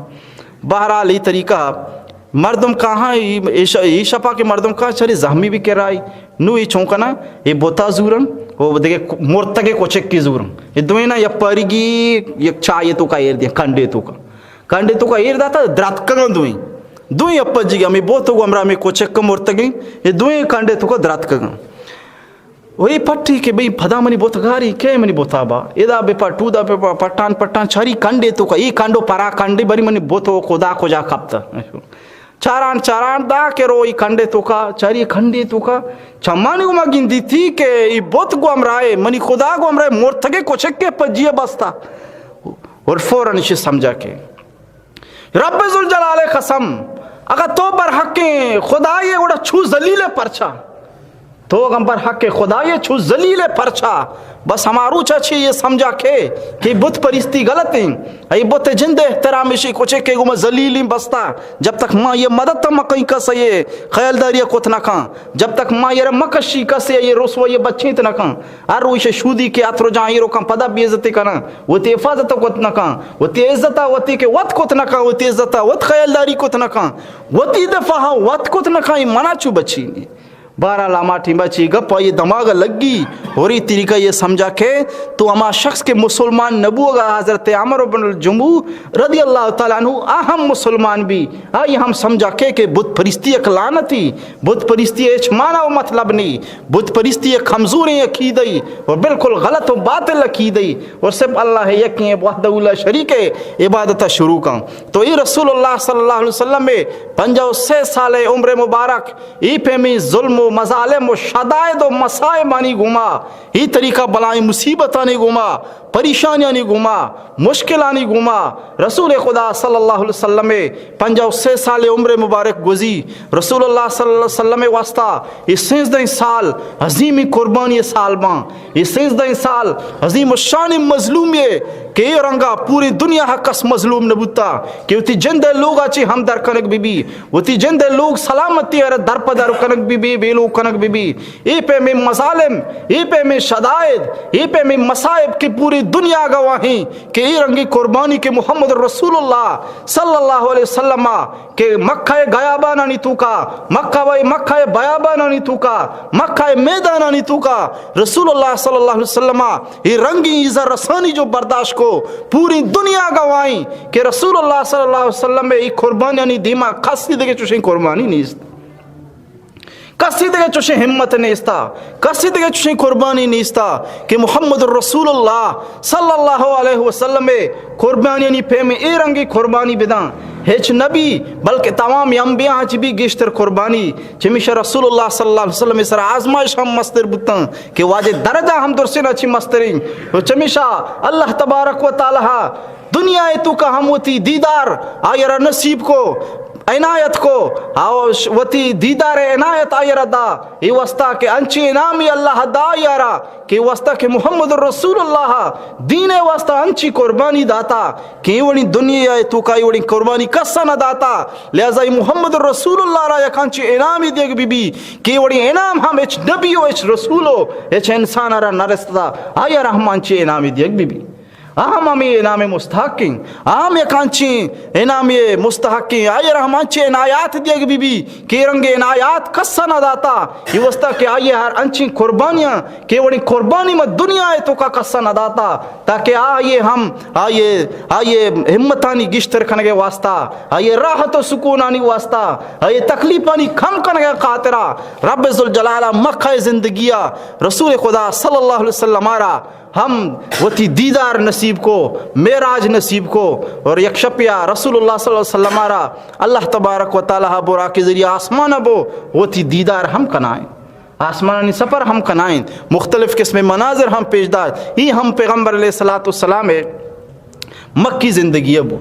بہرحال، اے طریقہ مردم کاہاں، اے، اے ش-، اے شپا کہ مردم کاہاں، چرے زہمی بھی کرائی۔ نو اے چون کناں، اے بوتا زورن، او دگہ مرتگے کچکی زورن۔ اے دوینا یک پاریگی، یک چاہے توکا ایر دیاں، کنڈے توکا۔ کنڈے توکا ایر داتا، دراتکگاں دوئیں۔ دوئیں اپجیگ ہمے بوت و ہمراہ ہمے کچک مرتگیں، اے دوئیں کنڈے توکا دراتکگاں۔ و اے پٹی کہ بھئی پدا منی بوت گاری، کئے منی بوتا با؟ ادا بہ پٹ، اودا بہ پٹ، پٹان پٹان چاری کنڈے توکا، اے کنڈو پرا کنڈے، بری منی بوت و خدا کجا کپتا۔ چاران چاران دا کہ رو اے کنڈے توکا، چاری کنڈے توکا، چمانی گوما گندیتی کہ اے بوت گو ہمراہ، منی خدا گو ہمراہ، مرتگے کچکے پجیے بستا۔ اور فوراً اشی سمجھا کہ رب ذوالجلال قسم، اگاں تو برحقیں خدائے گڑا چو ذلیل پرچا؟ تو اگاں برحق خدائے چو ذلیل پرچا؟ بس ہما روچا چی یہ سمجھا کہ، کہ بت پرستی غلط ہیں۔ اے بت جند احترام اشی کچکے گوما ذلیلیں بستا۔ جب تک ما یہ مدد مکیں کس یہ خیالداری کت نہ کن، جب تک ما یہ مکشی کس یہ رسوائی بچیت نہ کن۔ ہر روچ شودی کہ عطر و جاں ایرو کن پدا بے عزتی کناں، وتی حفاظت کت نہ کن، وتی عزت وتی کہ وت کت نہ کن، وتی عزت وت خیالداری کت نہ کن، وتی دفاع وت کت نہ کن، منا چو بچینی۔ بہرحال ہما ٹیم چی گپ آئی دماغ لگی، اور اے طریقہ یہ سمجھا کہ تو ہما شخص کہ مسلمان نبوگا، حضرت عمرو بن الجموح رضی اللہ تعالیٰ عنہ، آ ہم مسلمان بی، آئی ہم سمجھا کہ، کہ بت پرستی یک لعنتی، بت پرستی ہچ معنی و مطلب نہیں۔ بت پرستی یک کمزوریں عقیدہ ای اور بالکل غلط و باطل عقیدہ ای، اور صرف اللہ یکیں وحدہ لا شریک عبادت شروع کن۔ تو اے رسول اللہ صلی اللہ علیہ وسلم پنجاہ و سے سال عمر مبارک، اے پیمی ظلم و مظالم و شدائد و مصائبانی گوما، اے طریقہ بلائیں مصیبتانی گوما، پریشانیانی گوما، مشکلانی گوما، رسول خدا صلی اللہ علیہ وسلم پنجاہ و سے سال عمر مبارک گوزی۔ رسول اللہ صلی اللہ علیہ وسلم واسطہ اے سیزدہ سال عظیم قربانی سال باں۔ اے سیزدہ سال عظیم الشان مظلومی کہ اے رنگا پوری دنیا کس مظلوم نہ بوتا کہ وتی جند لوگا چی ہم در کنگ بی بی، وتی جند لوگ سلامتی ارا در پدر کنگ بی بی، بے کنگ بہ بی۔ اے پیمیں مظالم، اے پیمیں شدائد، اے پیمیں مصائب کہ پوری دنیا گواہیں کہ اے رنگی قربانی کہ محمد رسول اللہ صلی اللہ علیہ وسلم کہ مکہ ءِ گیابانانی توکا، مکہ و مکہ ءِ بیابانانی توکا، مکہ ءِ میدانانی توکا رسول اللہ صلی اللہ علیہ وسلم اے رنگی ایزا رسانی جو برداشت کو، پوری دنیا گواہیں کہ رسول اللہ صلی اللہ علیہ وسلم ءِ اے قربانیانی دیما کسی دگہ چوشیں قربانی نیست۔ کسی دگہ چوشیں ہمت نیستا، کسی دگہ چوشیں قربانی نیستا کہ محمد رسول اللہ صلی اللہ علیہ وسلم ءِ قربانیانی پیم اے رنگی قربانی بداں۔ ہچ نبی، بلکہ تمام انبیاء چی بھی گیشتر قربانی، چمیشا رسول اللہ صلی اللہ علیہ وسلم ءِ سر آزمائش ہم مستر بوتاں کہ واجہ درجہ ہم درسینا چی مستریں۔ و چمیشا اللہ تبارک و تعالی دنیا ءِ توکا ہم وتی دیدار آئی ءَ را نصیب کو، عنایت کو، آ وتی دیدار ءِ عنایت آئی ءَ را دا، اے واسطہ کہ انچیں انعامی اللہ دا آئی ءَ را، کہ واسطہ کہ محمد رسول اللہ دین ءِ واسطہ انچیں قربانی داتا کہ اے وڑیں دنیا ءِ توکا اے وڑیں قربانی کس ءَ نہ داتا، لہذا اے محمد رسول اللہ را یک انچیں انعامے دیگ بہ بی کہ اے وڑیں انعام ہم ہچ نبی و ہچ رسول و ہچ انسان ءَ را نہ رستا، آئی ءَ را ہم انچیں انعامے دیگ بہ بی۔ آ ہم ہمے انعام ءِ مستحق ایں، آ ہم یک انچیں انعام ءِ مستحق ایں، آئی ءَ را ہم انچیں عنایات دیگ بہ بی کہ اے رنگیں عنایات کس ءَ نہ داتا، اے واسطہ کہ آئی ءَ ہر انچیں قربانیاں کہ وڑیں قربانی ما دنیا ءِ توکا کس ءَ نہ داتا، تاکہ آئی ءَ ہم، آئی ءَ، آئی ءِ ہمتانی گیشتر کنگ ءِ واسطہ، آئی ءِ راحت و سکونانی واسطہ، آئی ءِ تکلیفانی کم کنگ ءِ خاطرا رب ذوالجلال ءَ مکہ ءِ زندگی ءَ رسول خدا صلی اللہ علیہ وسلم ءَ را ہم وتی دیدار نصیب کو، معراج نصیب کو، اور یک شپیا رسول اللہ صلی اللہ علیہ وسلم ءَ را اللہ تبارک و تعالی براق ءِ ذریعہ آسمان ءَ بو وتی دیدار ہم کنائیں، آسمانانی سفر ہم کنائیں، مختلف قسم مناظر ہم پیش داشت۔ اے ہم پیغمبر علیہ الصلوۃ والسلام ءِ مکی زندگی ءَ بو۔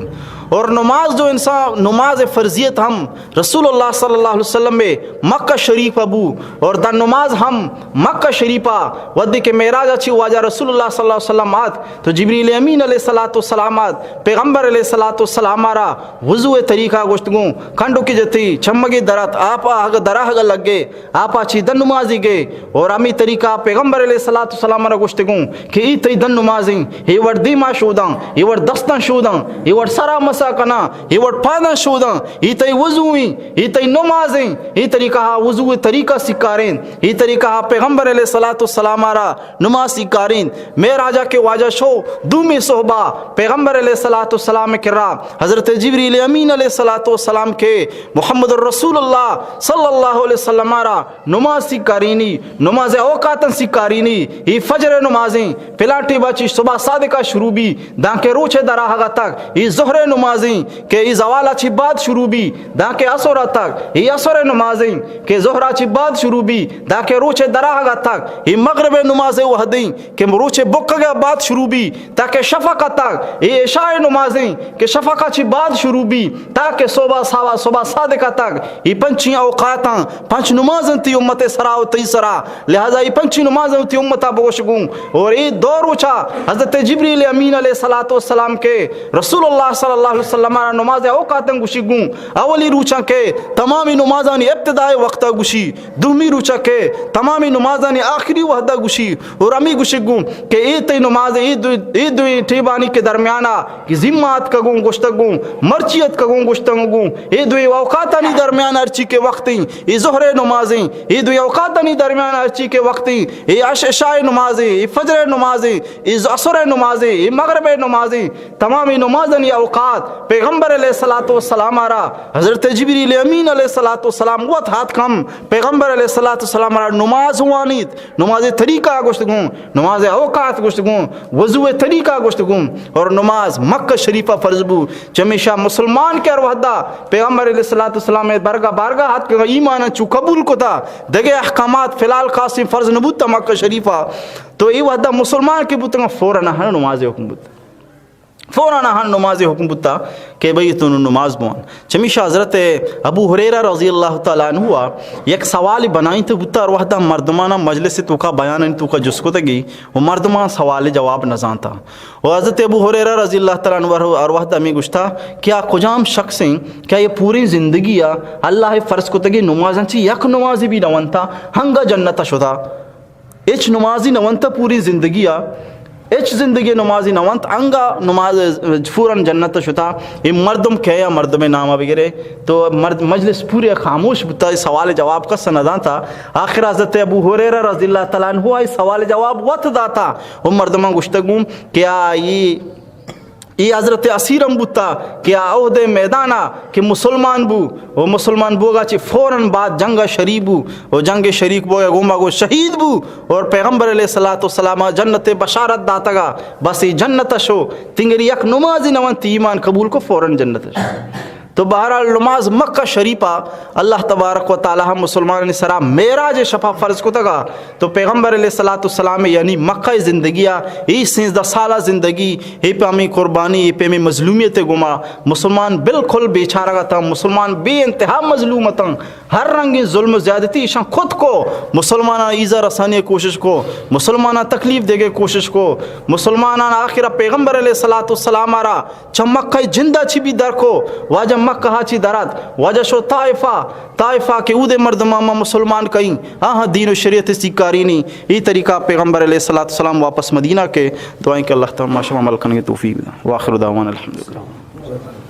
اور نماز جو انسان، نماز فرضیت ہم رسول اللہ صلی اللہ علیہ وسلم ءِ مکہ شریف ءَ بو، اور دا نماز ہم مکہ شریف ءَ وھدے کہ معراج ءَ چی واجہ رسول اللہ صلی اللہ علیہ وسلم آت تو جبریل امین علیہ الصلوۃ والسلام آت، پیغمبر علیہ الصلوۃ والسلام ءَ را وضو ءِ طریقہ گوشت گوں، کنڈو کہ جتی، چمگے درات، آپ ءَ آہگ دراہگ لگے، آپ ءَ چی دن نمازی گے، اور ہمے طریقہ پیغمبر علیہ الصلوۃ والسلام ءَ را گوشت گوں کہ اے تئی دن نمازیں، اے وڑ دیما شوداں، اے وڑ دستاں شوداں، اے وڑ سرا مسا کناں، اے وڑ پاداں شوداں، اے تئی وضویں، اے تئی نمازیں، اے طریقہ وضو ءِ طریقہ سکاریں، اے طریقہ پیغمبر علیہ الصلوۃ والسلام ءَ را نماز سکاریں۔ معراج ءَ کہ واجہ شو دومی صحبہ پیغمبر علیہ الصلوۃ والسلام ءِ کرا حضرت جبریل امین علیہ الصلوۃ والسلام کہ محمد رسول اللہ صلی اللہ علیہ وسلم ءَ را نماز سکارینی، نماز ءِ اوقاتاں سکارینی، اے فجر ءِ نمازیں، پلاٹی بچی صبح صادقہ شروع بی، دانکہ روچ ءِ دراہگ ءَ تک، اے ظہر ءِ نمازیں کہ اے زوال ءَ چی بعد شروع بی، دانکہ عصر ءَ تک، اے عصر ءِ نمازیں کہ ظہر ءَ چی بعد شروع بی، دانکہ روچ ءِ دراہگ ءَ تک، اے مغرب ءِ نماز ءِ وھدیں کہ روچ ءِ بکگ ءَ بعد شروع بی، تاکہ شفق ءَ تک، اے عشاء ءِ نمازیں کہ شفق ءَ چی بعد شروع بی، تاکہ صبح ساوا، صبح صادقہ تک، اے پنچیں اوقاتاں، پنچ نمازاں تئی امت ءِ سرا و تئی سرا، لہذا اے پنچیں نمازاں تئی امت ءَ بگوش گوں۔ اور اے دو روچا حضرت جبریل امین علیہ الصلوۃ والسلام کہ رسول اللہ صلی اللہ علیہ وسلم ءَ را نماز ءِ اوقاتاں گوشی گوں، اولی روچاں کہ تمامی نمازانی ابتداء ءِ وقت ءَ گوشی، دومی روچا کہ تمامی نمازانی آخری وھد ءَ گوشی، اور ہمے گوشگ گوں کہ اے تئی نماز، اے دو، اے دوئیں ٹیبانی کہ درمیان ءَ کہ زیما اتکگوں گوشتگوں، مرچی اتکگوں گوشتگوں، اے دوئیں اوقاتانی درمیان ءَ ہرچی کہ وقتیں، اے ظہر ءِ نمازیں، اے دوئیں اوقاتانی درمیان ءَ ہرچی کہ وقتیں، اے عش-، عشاء ءِ نمازیں، اے فجر ءِ نمازیں، اے عصر ءِ نمازیں، اے مغرب ءِ نمازیں، تمامی نمازانی اوقات پیغمبر علیہ الصلوۃ والسلام ءَ را حضرت جبریل امین علیہ الصلوۃ والسلام وت ہاتک ہم پیغمبر علیہ الصلوۃ والسلام ءَ را نماز وانیت، نماز ءِ طریقہ گوشت گوں، نماز ءِ اوقات گوشت گوں، وضو ءِ طریقہ گوشت گوں، اور نماز مکہ شریف ءَ فرض بو۔ چمیشا مسلمان کہ ہر وھدا پیغمبر علیہ الصلوۃ والسلام ءِ برگا بارگاہ اتک، ایمان چو قبول کتا، دگہ احکامات فی الحال خاصیں فرض نہ بوتا مکہ شریف ءَ، تو اے وھدا مسلمان کہ بوتگاں فوراً ہر نماز ءِ حکم بوت۔ فوراً آہان نماز حکم بوتا کہ بھئی تو نوں نماز بوان۔ چمیشا حضرت ابو ہریرہ رضی اللہ تعالی عنہ ءَ یک سوال بنائیں تو بوتا، ہر وحدہ مردمانا مجلس توکا بیان توکا جست کتگی و مردمان سوال جواب نزانتا۔ و حضرت ابو ہریرہ رضی اللہ تعالی عنہ ہر وحدہ ہمیں گوشتا کہ آ کجام شخص ہیں کہ یہ پوری زندگی ءَ اللہ فرض کتگی نمازاں چی یک نمازی بھی نہ ونتا، ہنگا جنت شتا۔ ہچ نمازی نہ ونت پوری زندگی ءَ، ہچ زندگی نمازی نہ ونت، انگا نماز فوراً جنت شتا۔ اے مردم کئے یا مردم نام بگرے تو مرد مجلس پورے خاموش بوتا، اے سوال جواب کس نہ دانتا۔ آخر حضرت ابو ہریرہ رضی اللہ تعالی عنہ اے سوال جواب وت داتا۔ و مردمان گوشتگوں کہ آ اے اے حضرت اسیر ہم بوتا کہ آ احد میدانا کہ مسلمان بو، و مسلمان بوگا چہ فوراً بعد جنگ شریک بو، و جنگ شریک بوگا گوما گو شہید بو، اور پیغمبر علیہ الصلوۃ والسلام جنت بشارت داتگا، بس اے جنت شو، تنگری یک نمازی نہ ونت، ایمان قبول کو فوراً جنت شو۔ تو بہرحال نماز مکہ شریفہ اللہ تبارک و تعالی ہم مسلمانانی سرا معراج شپا فرض کتگا۔ تو پیغمبر علیہ الصلوۃ والسلام یعنی مکہ زندگی ءَ، اے سیزدہ سالہ زندگی، اے پیمیں قربانی، اے پیمیں مظلومیت گوما مسلمان بالکل بیچارگ اتاں، مسلمان بے انتہا مظلوم اتاں۔ ہر رنگیں ظلم و زیادتی ایشاں کت کو، مسلماناں ایزا رسانی کوشش کو، مسلماناں تکلیف دیگے کوشش کو، مسلماناں آخر پیغمبر علیہ الصلوۃ والسلام را چہ مکہ جندا چی بھی در کو، واجہ مکہ چی درات، واجہ شو طائفہ، طائفہ کہ اودے مردماں ما مسلمان کئیں، آہاں دین و شریعت سیکاری نی، اے طریقہ پیغمبر علیہ الصلوۃ والسلام واپس مدینہ کے۔ دعائیں کہ اللہ تعالی ما شما عمل کنگے توفیق دے۔ واخر دعوانا الحمدللہ۔